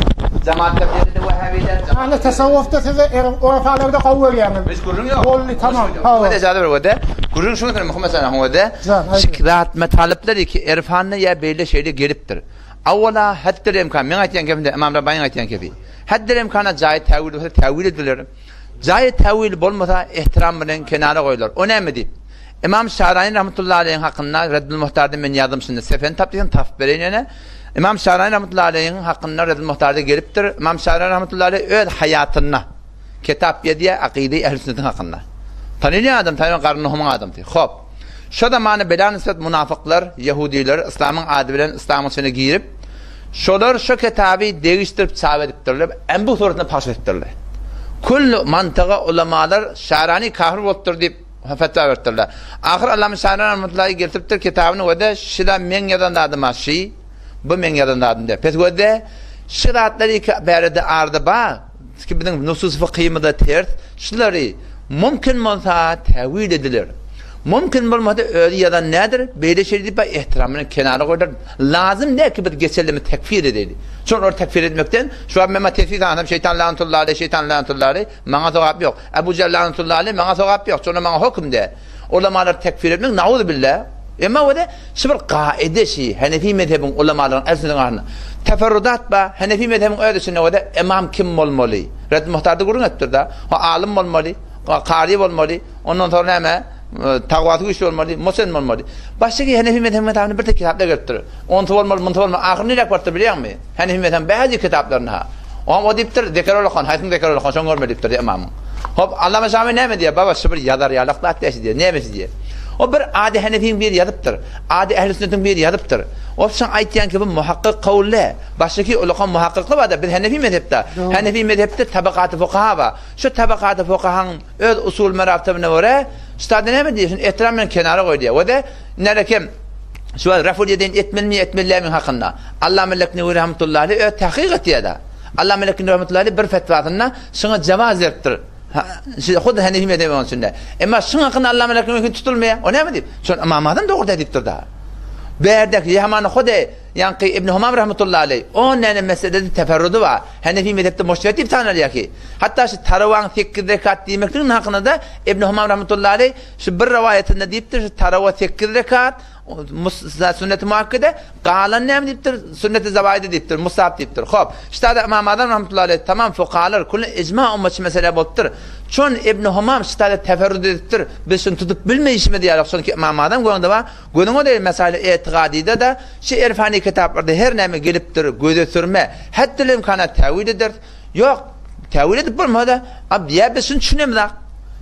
Speaker 3: Jamaat tefsiri de wahhabi däl.
Speaker 2: Ahli tasawwufda siz urafalarda gowy görýäňiz.
Speaker 3: Biz gürrüň ýok.
Speaker 2: Boldy tamam. Hawa.
Speaker 3: Öde ejazet ber öde. Gürrüň şunuň Muhammed sallallahu öde. Şu zat metalyplar iki erfanda ýa beýle şeýle gelipdir. Awwala haddel imkan, meň aýtýan kepim däl, Ymam Rabbanyň aýtýan kepi. Haddel imkana jaýy täwil bolsa täwil ediler. Jaýy täwil bolmasa ehtiram bilen kenara goýular. O näme diýip? Ymam Şaraýyn rahmetullahi aleýhiň hakynda Reddül Muhtarda men ýazdym şunda sefeni tap diýsem tapyp bereýin ýene. Ymam Şaraýyn rahmetullahi aleýhiň hakynda Reddül Muhtarda gelipdir. Ymam Şaraýyn rahmetullahi aleýh öz haýatynda kitap ýazýar akyda-i ehl-i sünnetiň hakynda. Tanylýan adam, tanylýan garyndohumyň adamsy. Hop. Şo zamana bela nisbet munafyklar, ýehudiler yslamyň ady bilen yslamyň içine girip, şolar şo kitaby degişdirip çap edipdirler, embu suratynda paş edipdirler. Külli mantyga ulamalar Şarani kafir bolupdyr diýip fetwa beripdirler. Ahyr Allama Şarani rahmetullahi getiripdir kitabyny we-de şila meň ýazan zadyma şi, bu meň ýazan zadym däl. Pes we-de şi zatlar iki bärede arda bar. Ki biziň nusus fykhymyza ters, şulary mümkin bolsa täwil ediler. Mümkin bolmasa özi ýazan nädir? Beýle şeýle diýip ehtiram bilen kenara goýlar. Lazym däl ki biz geçelimi tekfir edeýli. Şol olary tekfir etmekden şu wagt men tesbih sansam şeýtan lanatullahi aleýh şeýtan lanatullahi aleýh maňa sogap ýok. Ebu Jähl lanatullahi aleýh maňa sogap ýok. Şonda maňa höküm däl. Ulamalary tekfir etmek nauzubillah. Emma wede şu bir gaide şi Hanefi mezhebiň ulamalaryň ählisiniň arasynda teferrudat bar. Hanefi mezhebiň öz içinde wede imam kim bolmaly? Red Muhtarda gürrüň etdir-de. O alym bolmaly, kary bolmaly, ondan soň näme? Tagwasy güýçli bolmaly, musen bolmaly. Başga Hanefi mezhebiň kitabynda bir tek kitapda gelipdir. Onsy bolmaly, munsy bolmaly. Ahyry niräk barypdyr bilýäňmi? Hanefi mezhebiň bäzi kitaplarynda. Oňam o diýipdir, Zeker olakan, haýsyň zeker olakan, şoň görmeli diýipdir ymamyň. Hop, Allama Şami näme diýýär? Baba, şu bir ýazar ýalak zat däşi diýýär. Nämesi diýýär? O bir ady Hanefiň biri ýazypdyr. Ady Ähli Sünnetiň biri ýazypdyr. O şoň aýtýan kibi muhakkyk kawl dä. Başdaky ulakan muhakkykly bar-da, biz Hanefi mezhepde. Hanefi mezhepde tabakaty fukaha bar. Şu tabakaty fukahaň öz usul merabtabyna görä, ştada näme diýýär? Şuny ehtiram bilen kenara goý diýýär. We-de nälekem şu wagt raful ýedeýin etmelimi ýa etmeli dälmi hakynda. Allama Leknewi rahmetullahi aleyh öz tahkyk etýär-de. Allama Leknewi rahmetullahi aleyh bir fetwasynda şuňa jawaz beripdir. Hut Hanefi mezhebi onuň içinde. Emma şuň hakynda Allama Leknewi tutulmaýar. O näme diýip? Şol Ymam Azam dogry däl diýipdir-de. Bärdäki ýamany hude ýaňky Ibn Humam rahmetullahi aleyh on näne meselede teferrudy bar. Hanefi mezhepde mujtehid diýip tanalýar ki. Hatda şu tarawaň 8 rekat diýmekligiň hakynda-da Ibn Humam rahmetullahi aleyh şu bir rowaýatynda diýipdir, şu tarawa 8 rekat Sünneti muakkede, galan näme diýipdir? Sünneti zawaýda diýipdir, musab diýipdir. Hop, ştada Ymam Azam rahmetullahi aleyh tamam fukahalar kulli ijma ummet şu mesele bolupdyr. Çon Ibn Humam ştada teferrud edipdir. Biz şuny tutup bilmeýşimiz ýaly, şonki Ymam Azam göňde bar. Gözüňe deýin mesail etigadyda da şu erfani kitaplarda her näme gelipdir, göze sürme, haddül imkana täwil ederis. Ýok, täwil edip bolmaz-da. A diýýär, biz şuny düşünemizok.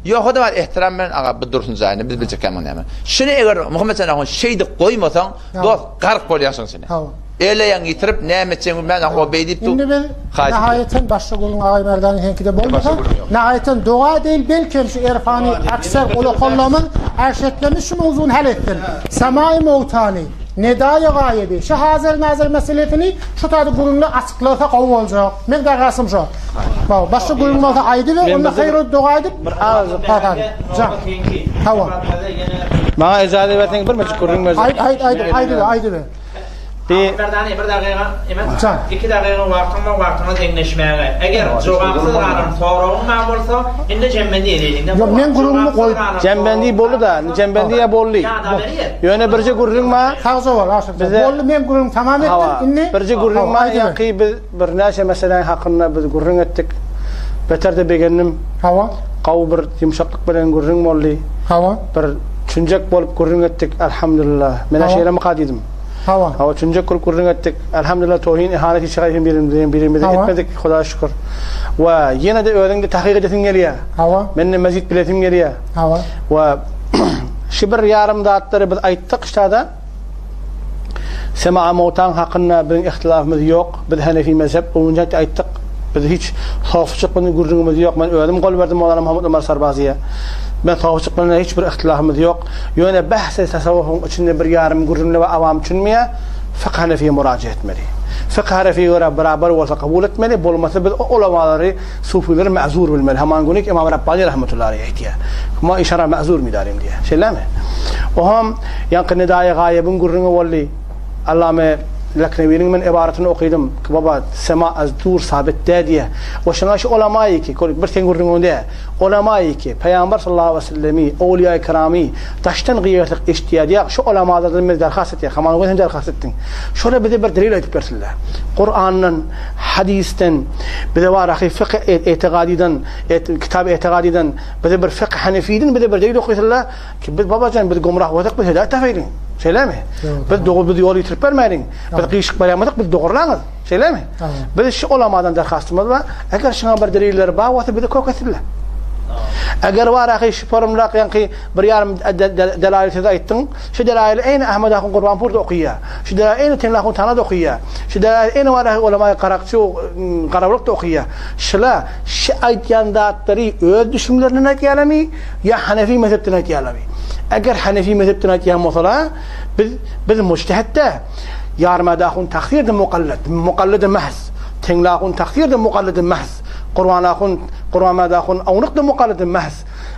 Speaker 3: Ýok, o-da bar, ehtiram bilen, aga, bu dursun jaýynda, biz biljek muny näme. Şuny eger Muhammet jan ahun şeýdip goýmasaň, dost, gark bolýarsyň içine.
Speaker 2: Hawa.
Speaker 3: Eleýäň ýitirip, näme etjegiňi bilmän, o beý diýip dur.
Speaker 2: Indi biz nahaýaten başga gürrüň Agaý Merdanyň heňkide bolmasa, nahaýaten doga deýil, belkem şu erfany akser ulakanlarymyz, ärşetlerimiz şu mowzuny hal etsin. Semaýy mowtany, nedaýy gaýyby, şu hazyr-nazyr meselesini şu taýda gürrüňde açyklasa gowy boljak. Men garasym şo. Hawa, başga gürrüň bolsa aýdyber, onda haýyr doga aýdyp,
Speaker 1: bir azajyk
Speaker 2: pata Jan. Hawa.
Speaker 1: Maňa ijazat berseň bir müçük gürrüň berjek.
Speaker 2: Aýt, aýt, aýt, aýdyber, aýdyber.
Speaker 1: Bir
Speaker 4: Merdani bir dagyga emes.
Speaker 2: Jan.
Speaker 4: 2 dagyga wagtyň bar, wagtyňa deňleşmäge. Eger jogapsyz galan soragyň bar bolsa, indi jembendi edeýliň.
Speaker 2: Ýok, men gürrüňimi goýup.
Speaker 1: Jembendi boldy-da, jembendi ýa boldy. Ýöne birje gürrüň bar.
Speaker 2: Sagja bol, Aşyr. Boldy, men gürrüňimi tamam etdim. Indi
Speaker 1: birje gürrüň bar, ýaňky biz Birnäçe meseläň hakynda biz gürrüň etdik. Beter-de begendim.
Speaker 2: Hawa.
Speaker 1: Gowy bir ýumşaklyk bilen gürrüň boldy.
Speaker 2: Hawa.
Speaker 1: Bir çünjek bolup gürrüň etdik. Elhamdülillah. Men-ä şeýlemika diýdim.
Speaker 2: Hawa.
Speaker 1: Hawa, çünjek bolup gürrüň etdik. Elhamdülillah tohin, ihanet hiç haýsy birimize birimize etmedik. Hudaýa şükür. We ýene-de özüňde takyk edesiň gelýär.
Speaker 2: Hawa.
Speaker 1: Mende mezit bilesim gelýär.
Speaker 2: Hawa.
Speaker 1: We şu bir ýarym zatlary biz aýtdyk ştada. Sema'a mowtaň hakynda biziň ihtilafymyz ýok. Biz Hanefi mezhep boýunça aýtdyk. Biz hiç sofçyk bilen gürrüňimiz ýok. Men özüm gol berdim Mowlana Muhammet Omar Sarbazyýa. Men sofçyk bilen hiç bir ihtilafymyz ýok. Ýöne behs-i tasawwufyň içinde bir ýarym gürrüňler bar, awam düşünmeýär. Fykh Hanefiýe muraja etmeli. Fykh Hanefiýe görä barabar bolsa kabul etmeli, bolmasa biz o ulamalary Sufylar ma'zur bilmeli. Haman günik Imam Rabbani rahmetullahi aleyh aýtýar. Ma işara ma'zur midarim diýýär. Şeýlemi? Oham ýaňky Nedaýy Gaýybyň gürrüňi boldy. Allame Leknewiniň men ybaratyny okydym. Ki baba sema az dur sabit dä diýýär. We şoňa şu ulamaýy ki, bir seň gürrüňiň dä. Ulamaýy ki, Pygamber sallallahu aleyhi ve sellemi, owliýaý kiramy daşdan gyýarsyk eşitýär diýýär. Şu ulamalardan biz derhast etýär. Haman gün sen derhast etdiň. Şolar bize bir delil aýdyp bersinler. Kurandan Hadysdan, bize bar ahy fykh etigadydan, kitap etigadydan, bize bir fykh hanefiden bize bir delil okysynlar ki biz babajan biz gumrah bolsak biz hidaýat tapaýlyň. Şeýlemi? Biz dogry biz ýol ýitirip bermäliň. Biz gyşyk barýan bolsak biz dogurlaňyz. Şeýlemi? Biz şu ulamadan derhastymyz bar. Eger şuňa bir deliller bar bolsa bizi kök etsinler. Eger bar ahy şu forumlak ýaňky bir ýarym delail sözi aýtdyň. Şu delaili eýni Ahmet ahun Gurbanpur da okaýar. Şu delail eýni Teňli ahun Tana da okaýar. Şu delail eýni bar ahy ulamaý Garakçy Garabalyk da okaýar. Şula şu aýtýan zatlary öz düşümlerinden aýtýarlarmy ýa Hanefi mezhepden aýtýarlarmy? Eger Hanefi mezhepden aýtýan bolsalar, biz biz mujtehid-de Ýarmady ahun taksirde mukallid, mukallid mahz. Teňli ahun taksirde mukallid mahz. Gurban ahun, Gurbanmady ahun awnuk-da mukallid mahz.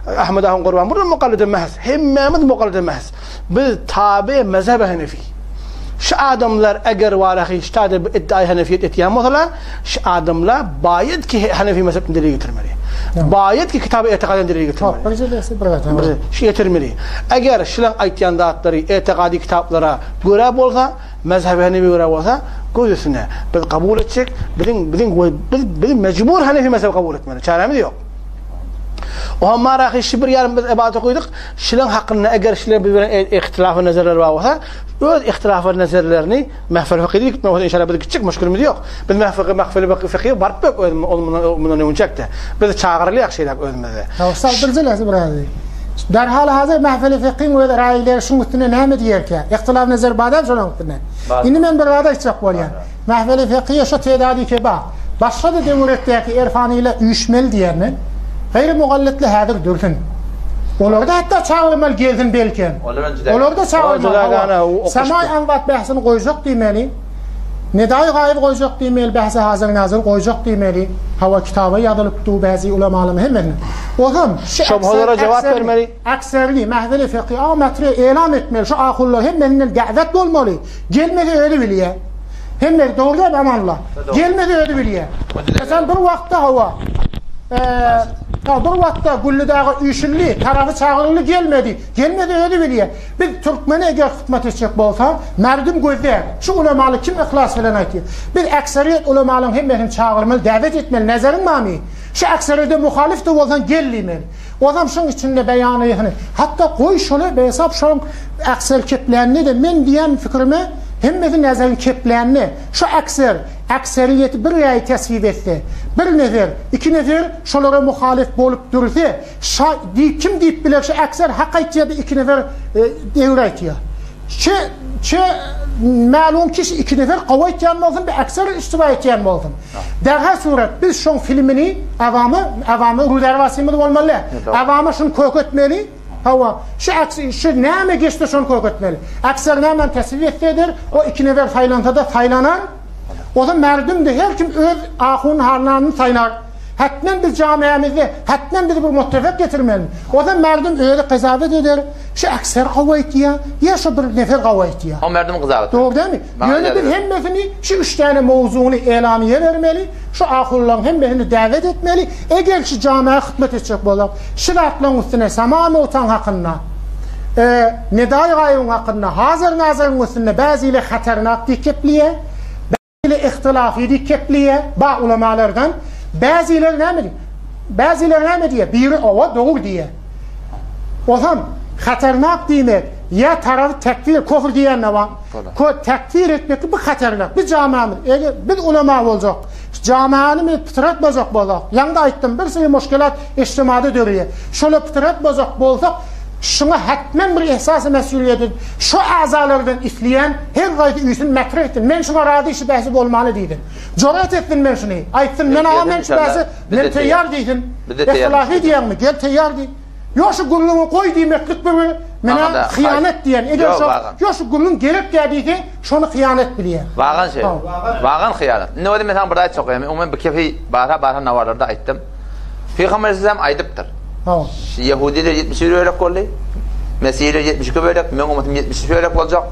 Speaker 1: Ahmet ahun Gurban bir mukallide mahs. Hemmämiz mukallide mahs. Biz tabi mezhebe Hanefi. Şu adamlar eger walahi ştada iddia Hanefiyet etýän bolsalar, şu adamlar baýat ki Hanefi mezhebini delil getirmeli. Baýat ki kitaby etiqadan delil getirmeli.
Speaker 2: Bir jelesi bir gatam.
Speaker 1: Şu getirmeli. Eger şulaň aýtýan zatlary etiqadi kitaplara görä bolsa, mezhebe Hanefi görä bolsa, göz üstüne. Biz kabul etjek, biziň biziň biz biz mejbur Hanefi mezhebi kabul etmeli. Çäremiz ýok. Oha marahy şu bir ýarym biz ibadet okydyk. Şileň hakynda eger şileň biz bilen ihtilafy nazarlar bar bolsa, öz ihtilafy nazarlaryny mahfil fıkhi diýip gitmek bolsa inşallah biz gitjek müşkilimiz ýok. Biz mahfil mahfil fıkhi baryp bök özüm mundan mundan öňçekde. Biz çagyrylýak şeýläk özümizde.
Speaker 2: Ustaz bir jelesi bir azy. Derhal hazır mahfil fıkhiň öz raýleri şuň üstüne näme diýerkä? Ihtilaf nazar badam şonuň üstüne. Indi men bir zat aýtjak bolýan. Mahfil fıkhiye şu tedadi ke bar. Başga-da döwrekdäki erfanylar üýşmeli diýýän men. Gaýry mugallitli häzir dursun. Olary-da hatda çagyrmaly gelsin belkem. Olary-da çagyrmaly hawa. Samaý aňbat bähsini goýjak diýmeli. Nedaý gaýyp goýjak diýmeli, bähsi hazyr nazyr goýjak diýmeli. Hawa kitaba ýazylyp dur bäzi ulamalaryň hemmesiniň. Ozam şu
Speaker 1: Şobhalara jogap bermeli.
Speaker 2: Ekserli, mahfili fiqhi amatry elam etmeli. Şu ahunlar hemmesinden däwet bolmaly. Gelmese özi bilýär. Hemmesi dogry däl amanla. Gelmese özi bilýär. Meselem bir wagtda hawa. Eee, bir wagtda Gülli daga üýşüldi, tarapy çagyryldy gelmedi. Gelmese özi bilýär. Biz türkmene eger hyzmat etjek bolsak, merdim gözde. Şu ulamaly kim yhlas bilen aýtýar. Biz ekseriýet ulamalaryň hemmesini çagyrmaly, däwet etmeli. Nazeriň barmy? Şu ekseride muhalif-de bolsaň gel diýmeli. Ozam şoň içinde beýanyny, hatda goý şoly behesap şoň ekser keplänine-de men diýen fikrime hemmesi nezeriň keplänine, şo ekser, ekseriýeti bir raý teswip etse, bir nefer, iki nefer şolara muhalif bolup dürse, şa diý kim diýip biler şo ekser hak aýtýa bir iki nefer degri aýtýa. Şe şe mälum ki şu iki nefer gowy aýtýan bolsun bir ekser iştiba etýän bolsun. Derhal surat biz şoň filmini awama awama ruderwasymyz bolmaly. Awama şuny kök etmeli. Hawa, şu aks şu näme geçse şony kök etmeli. Akser näme teswir etse eder, o iki nefer saýlansa da saýlanar. O da merdimdi her kim öz ahun halnanyny saýlar. Hetmen biz jamiamizde, hetmen biz bir muttefik getirmeli. O da merdim özi gyzawet eder. Şu ekser gowy aýtýa, ýa şu bir nefer gowy aýtýa.
Speaker 3: O merdim gyzawet.
Speaker 2: Dogry dälmi? Ýöne biz hemmesini şu üç däne mowzugyny elamiýe bermeli, şu ahullaryň hemmesini däwet etmeli. Eger şu jamia hyzmat etjek bolsak, şu zatlaryň üstüne sama mowtaň hakynda, e, Nedaý gaýybyň hakynda, Hazar Nazaryň üstünde bäzile hatarnak diýip gepleýär. Bäzileri ihtilafy diýip kepleýär, ba ulamalardan. Bäzileri näme diýýär? Bäzileri näme diýýär? Biri owa dogry diýýär. Ozam hatarnak diýmek, ýa taraby tekfir, kofr diýende bar. Ko tekfir etmek bu hatarnak. Biz jamamyz, eger biz ulama boljak, jamany biz pytratmajak bolsak, ýaňda aýtdym, bir sürü muşkilat ijtimada döreýär. Şola pytratmajak bolsak, Şuňa hetmen bir ehsasy mesuliýet edip, şu agzalardan isleýän her gaýsy üýsün metre etsin. Men şuňa razy şu bäsi bolmaly diýsin. Jorat etsin men şuny. Aýtsyn men aga men şu bäsi men teýýar diýsin. Ihtilafi diýýäňmi? Gel teýýar diý. Ýok şu gürrüňi goý diýmeklik bir menä hyýanat diýen. Eger şo ýok şu gürrüň gerek däl diýse, şony hyýanat bilýär.
Speaker 3: Wagan şeýle. Wagan hyýanat. Indi özüm men saňa bir zat aýtjak bolýan. Men umuman bu kefi barha-barha nawarlarda aýtdym. Pygamber aleyhisselam aýdypdyr.
Speaker 2: Hawa.
Speaker 3: Ýehudiler 71 bölek boldy. Mesihiler 72 bölek, meň ummatym 73 bölek boljak.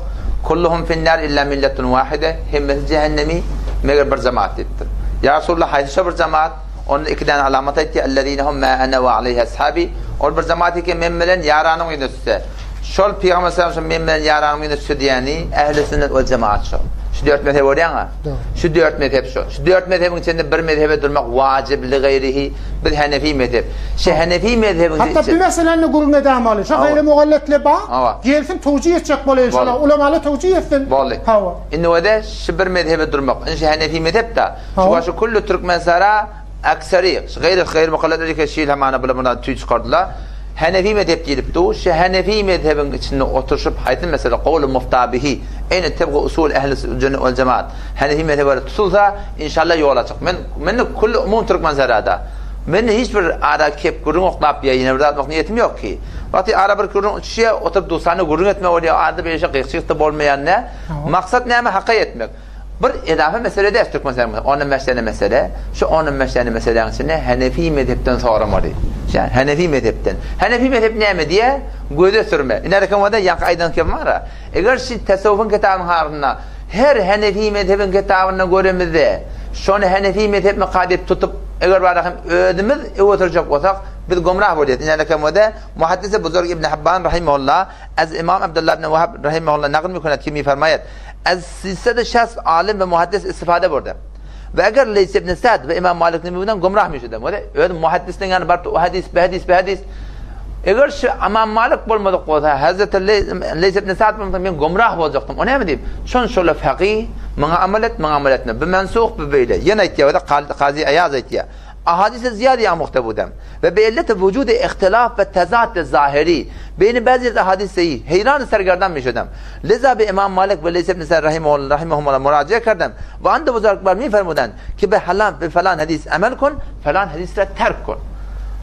Speaker 3: Kulluhum finnar illa milletun wahide. Hemmesi cehennemi, meger bir jemaat diýipdir. Ýa Resulullah haýsy şo bir jemaat? Onda iki däne alamat aýtdy. Ellezine hum ma ana we aleyhi ashabi. Ol bir jemaat eken men bilen ýaranyň ýüzüne düşse. Şol Pygamber sallallahu aleyhi ve sellem men bilen ýaranyň ýüzüne düşse diýeni ehli sünnet we jemaat şo. Şu dört mezhep görýäňä? Şu dört mezhep şo. Şu dört mezhebiň içinde bir mezhebe durmak wajyp li gaýrihi. Biz Hanefi mezhep. Şu Hanefi mezhebiň
Speaker 2: Hatda bir meseläni gürrüň edämaly. Şu gaýry mugalletli ba. Gelsin towjih etjek bolaýyn şola. Ulamaly towjih etsin.
Speaker 3: Boldy.
Speaker 2: Hawa.
Speaker 3: Indi wede şu bir mezhebe durmak. Indi şu Hanefi mezhep da. Şu başy kullu Türkmenistana aksary, şu gaýry gaýry mugalletler ki şil hamana bular bundan tüý çykardylar. Hanefi mezhep diýilip du. Şu Hanefi mezhebiň içinde oturyşyp haýsy mesele gowly muftabihi. Ene tebgi usul ehli sünnet wal jemaat. Hanefi mezhebe tutulsa inşallah ýol açyk. Men mende kül umum türkmen serada. Mende hiç bir ara kep gürrüň oklap ýa ýene bir zat etmek niýetim ýok ki. Wagty ara bir gürrüň uçuşýa oturyp dusany gürrüň etmek bolýar. Arada beýle şey gyýyk-çyýyk-da bolmaýan nä. Maksat näme haka ýetmek. Bir edafe mesele däl türkmen sermesi. On bäş tane mesele. Şu on bäş tane meseläň içinde Hanefi mezhepden soramaly. Şä Hanefi mezhepden. Hanefi mezhep näme diýä? Göze sürme. Ine rekam da ýaňky aýdan kim bar. Eger şu tasawwufyň kitabynyň harynda her Hanefi mezhebiň kitabynda göremizde, şony Hanefi mezhep mukadip tutup, eger bar hem özümiz öwe sürjek bolsak, biz gomrah bolýas. Ine rekam da muhaddisi buzurg Ibn Habban rahimehullah az Imam Abdullah ibn Wahab rahimehullah naql mükünet kimi farmaýat. Az 360 alim we muhaddis istifade burdy. We eger Leys ibn Sa'd we Imam Malik neminden gumrah müşüdem. Öyle öz muhaddisliň ýany baryp o hadis, bu hadis, bu hadis. Eger şu Imam Malik bolmadyk bolsa, Hazreti Leys ibn Sa'd bolmasa men gumrah boljakdym. O näme diýip? Şon şola faqih, muňa amal et, muňa amal etme. Bu mensuh, bu beýle. Ýene aýtýar, Kazy Aýaz aýtýar. Ahadise ziýade ýamukda budem. We bi illeti wujudy ihtilaf we tezat zahiri beýni ba'zi ahadis seýi heýran sergerdan mişedem. Liza bi Imam Malik we Leys ibn Sa'd rahimehumullah murajae kerdem we an du buzurgwar mi fermudan ki bi halan bi falan hadis amel kun falan hadis ra terk kun.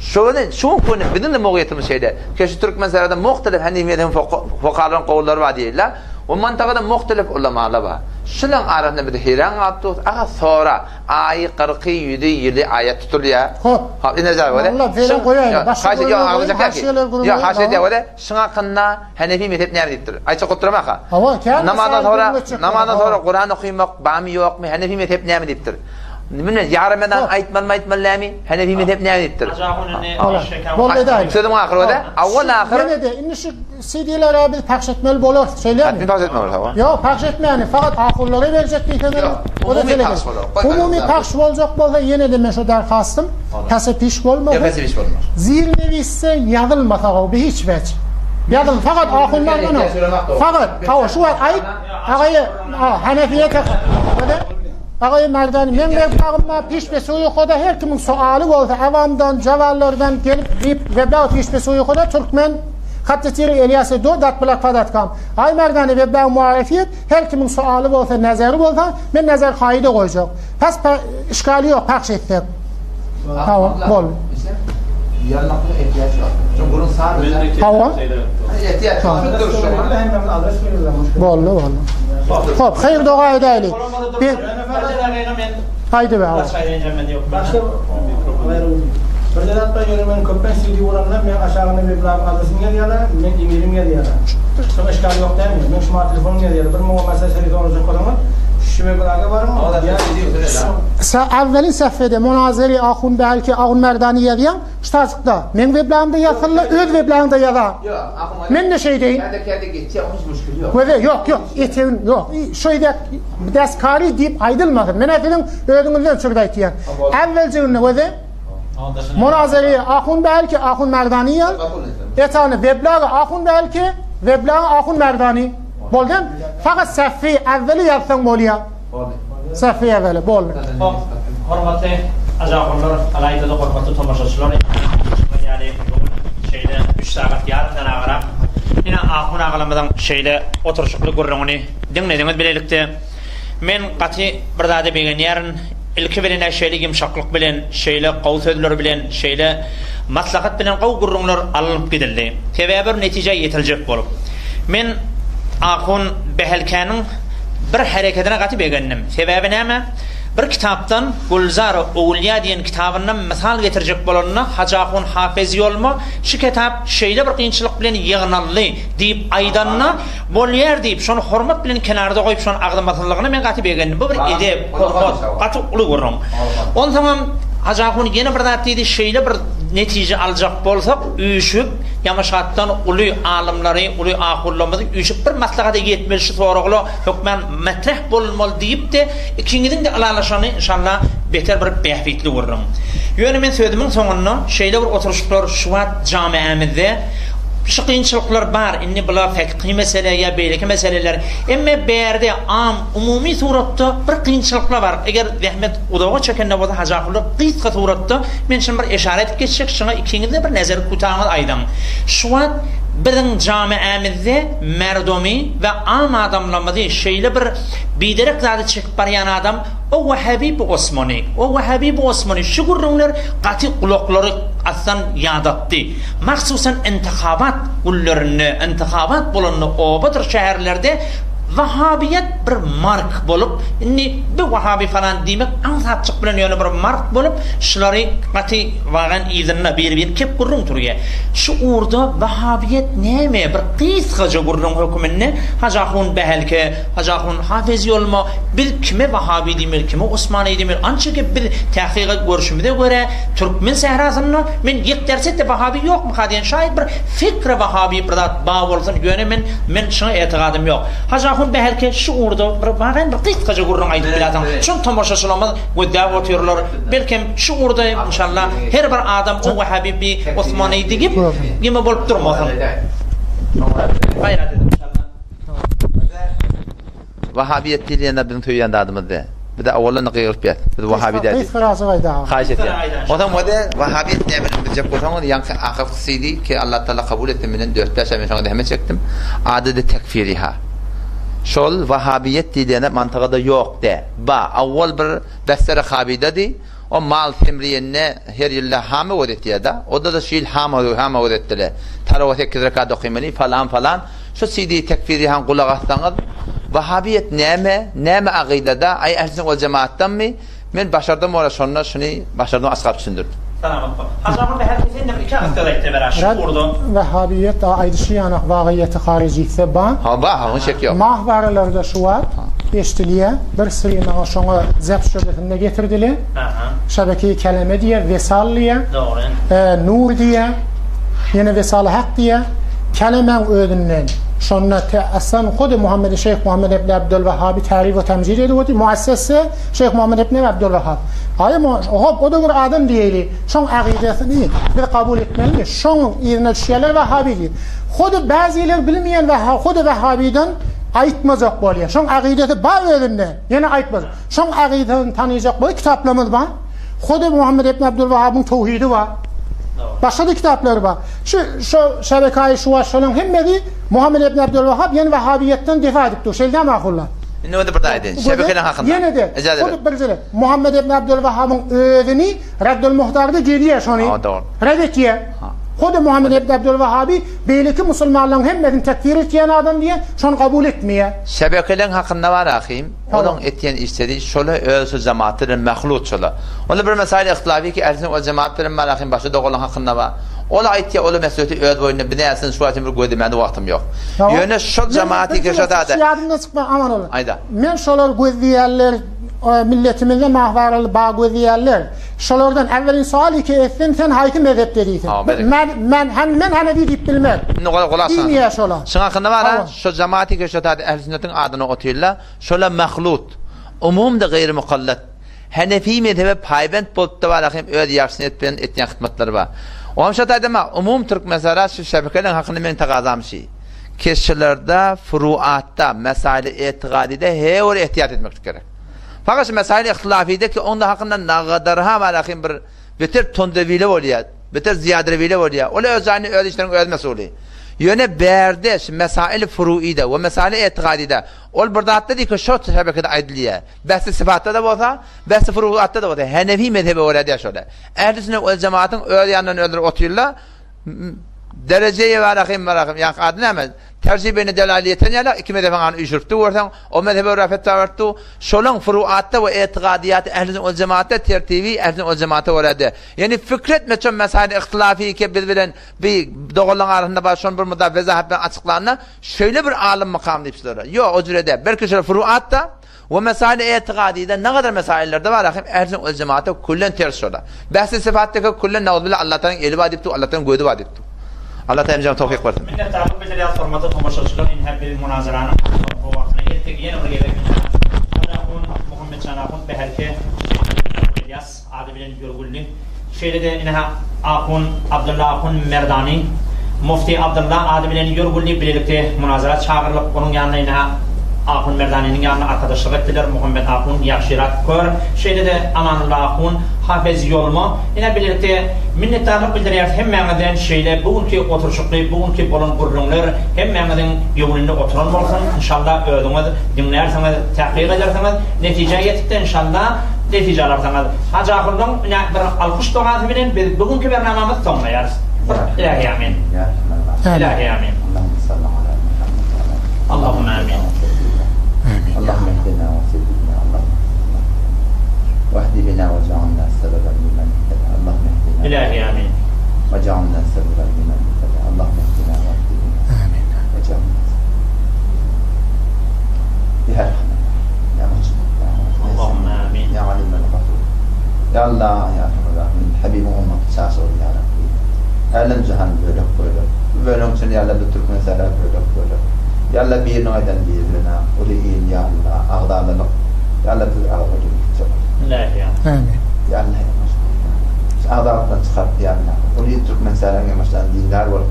Speaker 3: Şony şu konu biziň de mogyýetimiz şeýle. Ki şu türkmen sarada muhtelif hanefi mezhebiň fukahalaryň gowullary bar diýilýär. We mantagada muhtelif ulamalar bar. Şularyň arasynda biz heýran galyp durus. Aga sora. Aýy, kyrky, ýüzi, ýyly aýat tutulýar.
Speaker 2: Hop.
Speaker 3: Hop, ine jaý bolýar.
Speaker 2: Walla, beýle goýaýly. Başga
Speaker 3: Haşy, ýok, agzajak ýa ki. Ýok, haşy edýär bolýar. Şuň hakynda Hanefi mezhep näme diýipdir? Aýtjak bolup duramaka.
Speaker 2: Hawa, kän
Speaker 3: Namazdan soňra, namazdan soňra Kuran okymak barmy, ýokmy? Hanefi mezhep näme diýipdir? Bilmem, ýa Ramazan aýtmalymy, aýtmaly dälmi? Hanefi mezhep näme diýipdir?
Speaker 2: Boldy edäýli.
Speaker 3: Sözümiň ahyry bolýar. Awwal ahyr.
Speaker 2: Ýene-de indi şu CD-lere biz pahş etmeli bolarys, şeýlemi?
Speaker 3: Hatmy pahş etmeli bolarys, hawa.
Speaker 2: Ýok, pahş etmäni, fakat ahunlara berjek diýseňiz,
Speaker 3: Ýok, umumy pahş bolar.
Speaker 2: Umumy pahş boljak bolsa, ýene-de men şo derhastym, pese piş bolmasyn.
Speaker 3: Ýok, pese piş bolmaz.
Speaker 2: Zirnewisse ýazylmasa gowy, bi hiç weç. Ýazyl, fakat ahunlardan o. Fakat, hawa, şu wagt aýt, agaýy, Hanefiýe Agaýy Merdani, meň weblagymda piş be suýuhoda her kimiň soaly bolsa, awamdan, jawanlardan gelip diýip weblag piş be suýuhoda türkmen Hatda tiri Elias Edo dat blak fadat kam. Aý Merdani weblag muarify et, her kimiň soaly bolsa, nazary bolsa, men nazar haýy-da goýjak. Pas pa işgali ýok pahş etsek. Hawa, bol.
Speaker 3: Ýazmaklyga ehtiýaç ýok. Çünki gürrüň sadaja.
Speaker 2: Hawa.
Speaker 3: Ehtiýaç ýok.
Speaker 2: Boldy, boldy. Hop, haýyr doga edäýli. Bir Haýdy be.
Speaker 1: Bir zat bar ýöne men köplenç CD guranda men aşagynda weblagyň adresim ýazýarlar, men e-mailim ýazýarlar. Şoň işgali ýok dälmi? Men şumat telefonym ýazýarlar. Bir muňa mesaj şeýle sorajak bolsaňyz, şu weblaga baryň.
Speaker 2: Sa awwelin sahfede Monazeri Ahun belki Ahun Merdani ýazýaň, ştajykda. Meň weblagymda ýazsynla, öz weblagyňda ýaza. Men-de şeýdeýin.
Speaker 3: Käde käde geçýär, onuň hiç müşkili ýok.
Speaker 2: Göze ýok, ýok, etegin ýok. Şeýdek deskary diýip aýdylmasyn. Men-ä siziň özüňizden çürde aýtýan. Äwweljiginde göze Monazeri Ahun belki Ahun Merdani ýaz. Etany weblagy Ahun belki weblagy Ahun Merdani. Boldy. Fakat sahfi äwweli ýazsaň bolýar. Sahfi äwweli boldy.
Speaker 4: Hormatly ajahunlar, ylaýta-da hormatly tomaşaçylar, ýaly bu gün şeýle üç sagat ýarymdan agarak ine ahun agalarymyzyň şeýle oturyşykly gürrüňini diňlediňiz bilelikde. Men gaty bir zada begenýärin. Ilki bilen-ä şeýle ýumşaklyk bilen, şeýle gowy sözler bilen, şeýle maslahat bilen gowy gürrüňler alnyp gidildi. Sebäbi bir netijä ýetiljek bolup. Men ahun Bähelkäniň bir herekedine gaty begendim. Sebäbi näme? Bir kitapdan Gülzar Öwülýa diýen kitabyndan mysal getirjek bolanda Hajy ahun Hafez Ýolma şu kitap şeýle bir kynçylyk bilen ýygnaldy diýip aýdanda Bolýar diýip, şony hormat bilen kenarda goýup, şony agzamasyzlygyna men gaty begendim. Bu bir edep, hormat, gaty uly gürrüň. Onsoňam Hajy ahun ýene bir zat diýdi, şeýle bir netije aljak bolsak, üýşüp, Ýamaşgatdan uly alymlary, uly ahunlarymyzy üýşüp bir maslahata ýetmeli, şu soragla hökman matrah bolunmaly diýip-de, ikiňiziň-de ylalaşany inşallah beter bir bähbitli gürrüň. Ýöne men sözümiň soňunda şeýle bir oturyşyklar şu wagt jamiämizde şu kynçylyklar bar, indi bula fekhi mesele ýa beýleki meseleler, emme bärde am, umumy suratda bir kynçylyklar bar. Eger zähmet uzaga çekende bolsa Hajy ahunlar gysga suratda men şuny bir eşara edip geçjek, şuňa ikiňiz-de bir nezer kutaňyzy aýdyň. Şu wagt biziň jamiämizde merdomy we am adamlarymyzy şeýle bir biderek zady çekip barýan adam o Wahabi bu Osmany, o Wahabi bu Osmany şu gürrüňler gaty gulaklary aslan ýadatdy. Mahsusan intihabat günlerinde, intihabat bolanda obadyr şäherlerde. Wahabiýet bir mark bolup, indi bi wahabi falan diýmek aňsatjyk bilen ýöne bir mark bolup, şulary gaty wagan yzynda bir-bir kep gürrüň turýar. Şu ugurda wahabiýet näme? Bir gysgaja gürrüň höküminde Hajy ahun Bähelke, Hajy ahun Hafez Ýolma, biz kime wahabi diýmeli, kime osmany diýmeli, ança gep biz tahkyga görşümize görä türkmen sährasynda men ýek derset-de wahabi ýokmyka diýen şaýat bir fikre wahabi bir zat ba bolsun ýöne men men şuňa etigadym ýok. Hajy ahun Bähelke şu ugurda bir wagan bir gysgaja gürrüň aýdyp biläsiň. Şony tomaşaçylarymyz gözläp otyrlar. Belkem şu ugurda inşallah her bir adam o wahabi bi osmany diýip neme bolup durmasyn. Gaýrat edip inşallah.
Speaker 3: Wahabiýet diýilýän zat biziň söýýän zadymyz däl. Bize owaldan-da gygyryp ýat. Biz wahabi däl diýip.
Speaker 2: Gysgarak aýda.
Speaker 3: Haýyş etýän. Onsoň wede wahabiýet nämedigini biljek bolsaňyz, ýaňky ahyrky CD ki Allah Taala kabul etsin menden dört-bäş aý men şoňa zähmet çekdim. Ady-da tekfiriha. Şol wahabiýet diýilýän zat mantygada ýok dä. Ba, owal bir bestere habidady. O mal semriýende her ýylda hama göz etýär-da. Onda-da şu ýyl hama hama göz etdiler. Tarawa sekiz rekat okymaly, falan falan. Şu CD tekfirihan gulak assaňyz, Wahabiýet näme, näme agydada, aý ähli sünnet wal jemaatdanmy? Men başardym bora şonda şuny başardym açyklap düşündirdim.
Speaker 4: Salamat bol. Hajy ahun Bäherki sen-de bir iki agyz söz aýtda ber-a şu ugurda.
Speaker 2: Wahabiýet a aýdyşy ýanak wagyýeti haryjyse ba.
Speaker 3: Ha ba, ha oň şek ýok.
Speaker 2: Mahwaralarda şu wagt eşdilýä, bir syry maňa şoňa zep şöbesinde getirdile. Şebeke-i keleme diýýär, wesal diýýär.
Speaker 4: Dogry.
Speaker 2: Nur diýýär. Ýene wesaly hak diýýär. Kelemäň özünden. Şonda te aslan hudy Muhammed Şeýh Muhammed ibn Abdulwahhaby tarif we temjid edip otyr. Muassese Şeýh Muhammed ibn Abdulwahhab. Aý hop o da bir adam diýeli. Şoň agydasyny biz kabul etmelimi? Şoň yzyna düşýärler wahhabi diýip. Hudy bäziler bilmeýän wahha hudy wahhabiden aýtmajak bolýar. Şoň agydasy bar özünde. Ýene aýtmajak. Şoň agydasyny tanyjak boý kitaplarymyz bar. Hudy Muhammed ibn Abdulwahhabyň towhidi bar. Başga-da kitaplary bar. Şu şo şebekaýy şu wagt şolaň hemmesi Muhammed ibn Abdulwahhab ýene wahhabiýetden defa edip dur. Şeýle dämi ahunlar?
Speaker 3: Indi onda bir zat aýdaýyn. Şebekeleň hakynda.
Speaker 2: Ýene-de hudy bir zat. Muhammed ibn Abdulwahhabyň özüni Raddul Muhtarda gelýär şony.
Speaker 3: Ha, dogry.
Speaker 2: Red etýär. Hudy Muhammed ibn Abdulwahhaby beýleki musulmanlaryň hemmesini tekfir etýän adam diýýär, şony kabul etmeýär.
Speaker 3: Şebekeleň hakynda bar ahym. Olaň etýän işleri şola öz şu jemaat bilen mahlut şola. Onda bir mesail ihtilafi ki ähli sünnet wal jemaat bilen bar ahim başga doganlaň hakynda bar. Ol aýtýar ola mesuleti öz boýnuna binäsin şu wagt bir gözlemäne wagtym ýok. Ýöne şol jemaat ki şo zada.
Speaker 2: Ýadymdan çykma aman ola.
Speaker 3: Aýda.
Speaker 2: Men şolar gözleýärler milletimizde mahwaraly ba gözleýärler. Şolardan äwwelin sual ki etsin sen haýsy mezhepde diýsin. Men men men hanefi diýip bilmez.
Speaker 3: Indi gola gulak sal.
Speaker 2: Diýmeýär şola.
Speaker 3: Şuň hakynda bar ha. Şo jemaat ki şo zada ähli sünnetiň adyna otyrlar. Şola mahlut, umumda gaýry mukallat, Hanefi mezhebe paýbent bolupda bar hem öz ýagşy niýet bilen etýän hytmatlary bar. Oňam şo taýda ma umum türkmensara şu şebekeleň hakynda meň tagazam şi. Keşşelerde, furuatda, mesaili etigadyda he bir ehtiyat etmeklik gerek. Fakat şu mesaili ihtilafide ki onda hakynda nagadarha bar hem bir beter tondewile bolýar, beter zyýadrewile bolýar. Ol öz jaýyny öz işleriň öz mesuly. Ýöne bärde şu mesaili furuide we mesaili etigadyda Ol bir zatda diýki şo şebekede aýdylýar. Bähsi syfatda-da bolsa, bähsi furuatda-da bolsa, Henefi mezhebe görä diýýär şola. Ähli sünnet we jemaatyň öz ýanyndan özleri otyrlar. Derejeýe barahym barahym, ýaňky ady näme? Terjih beýne delail ýeten ýaly iki mezhebiň aryny üýşüripdi görseň, o mezhebe görä fetwa beripdi. Şolaň furuatda we etigadyýat ähli sünnet we jemaatda tertibi ähli sünnet we jemaata görä diýýär. Ýani fikr etme şo mesail ihtilafy ki biz bilen bi doganlaryň arasynda bar şony bir mudda wezahat bilen açyklanda Şeýle bir alym mykam diýip şulara. Ýok, o jüre däl. Belki şular furuatda we mesail etigadyda ne gadar mesaillerde bar ahim ehl sünnet we jemaata küllen ters şolar. Bähsi syfatdaki küllen nauzbillah Allah Taalaň eli bar diýipdi, Allah Taalaň gözi bar diýipdi. Allah Taala hemmämize towfyk bersin.
Speaker 4: Minnetdarlyk bildirýäris hormatly tomaşaçylar ynha biz munazaranyň soňky wagtyna ýetdik ýene bir gezek ynha Hajy ahun Muhammetjan ahun Bäherke Ylýas Ady bilen görgüldi. Şeýle-de ine ahun Abdylla ahun Merdany, Mufti Abdylla ady bilen ýörgünli bilelikde munazara çagyrylyp, onuň ýanyna ine ahun Merdanynyň ýanyna arkadaşlyk etdiler, Muhammet ahun Ýagşyrat kör, şeýle-de Amanulla ahun Hafez Ýolma. Ine bilelikde minnetdarlyk bildirýäris hemmäňizden şeýle bu günki oturyşykly, bu günki bolan gürrüňler hemmäňiziň göwnünde oturan bolsun, inşallah özüňiz diňlärsiňiz, tahkyk edersiňiz, netijä ýetip-de inşallah Netije alarsyňyz. Hajy ahundyň ine bir alkyş dogasy bilen biz bu günki bernamamyzy soňlaýarys. Bir Ilahi amin. Ilahi amin. Allahumma amin.
Speaker 3: Allahümme ihdina ve seddidna Allahümme ihdina ve ehdi bina ve cealna sebeben limen ihteda Allahümme ihdina
Speaker 4: İlahi amin.
Speaker 3: ve cealna sebeben limen ihteda Allahümme ihdina ve ehdi bina
Speaker 2: Amin.
Speaker 3: ve cealna Ya Rahman Ya Mucid Ya Mucid
Speaker 4: Allahümme amin.
Speaker 3: Ya Alim el Gafur Ya Allah Ya Erhamer Rahimin Habibin olmak çaşyr Ya Rabbi Älem jahan bölek bölek Bu bölegiň içinde Ya Allah biz Türkmen sähra bölek bölek Ya Allah biriniň aýdany biri bilenok uly il Ya Allah agzalalyk Ya Allah bizi agzalalyk gitjek ol
Speaker 4: Ilahi amin.
Speaker 2: Amin.
Speaker 3: Ya Allah Ya Mucid Şu agzalykdan çykaryp Ya Allah uly il Türkmen sähraň ýamaşdan dindar bolup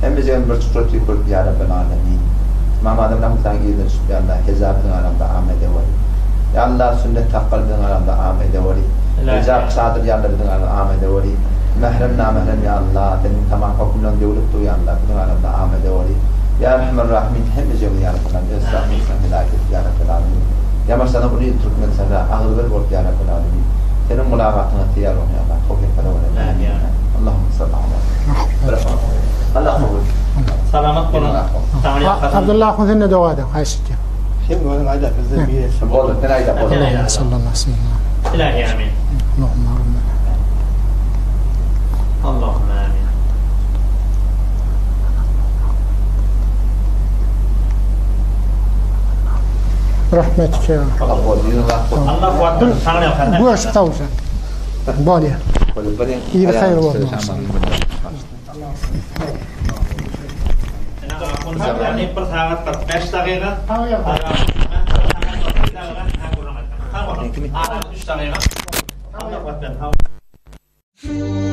Speaker 3: hemmejigem bir çukura tüýkürip Ya Rabbel Alemin Ymam Azam Rahmetlaň yzyna düşüp Ya Allah hijap biziň aramyzda am edeweri Ya Allah sünnet sakgal biziň aramyzda am edeweri Hijap çadyr Ya Allah biziň aramyzda am edeweri Mährem namährem Ya Allah seniň tamam hökümleriň döwlüp dur Ya Allah biziň aramyzda am edeweri Ya Erhamer Rahimin hemmejigimizi Ya Rabbel Alemin öz rahmetiňden hidaýat et Ya Rabbel Alemin Ýamaşlanan uly il Türkmen sähra agzybir bolup Ya Rabbel Alemin seniň mylagatyňa teýýar bolsun Ya Allah towfyk bereweri Amin Allahumma salli ala Allah kabul
Speaker 4: Salamat boluň.
Speaker 2: Abdylla ahun sen-de doga ediň haýyş edýän.
Speaker 1: Sen özüň aýda bizden biri etse
Speaker 3: boldy. Sen aýda boldy.
Speaker 2: Allahumma salli ala seyyidina.
Speaker 4: Ilahi amin.
Speaker 2: Allahumma rabbena.
Speaker 4: Allahumma amin.
Speaker 2: Rahmetike.
Speaker 4: Allah kuwat bersin. Saňa ýalkasyn.
Speaker 2: Görüşip sag bolsun. Bolýar. Ýeri haýyr bolsun.
Speaker 4: Bir sagat 45 dagyga. Sag boluň. 3 dagyga. Allah kuwat bersin.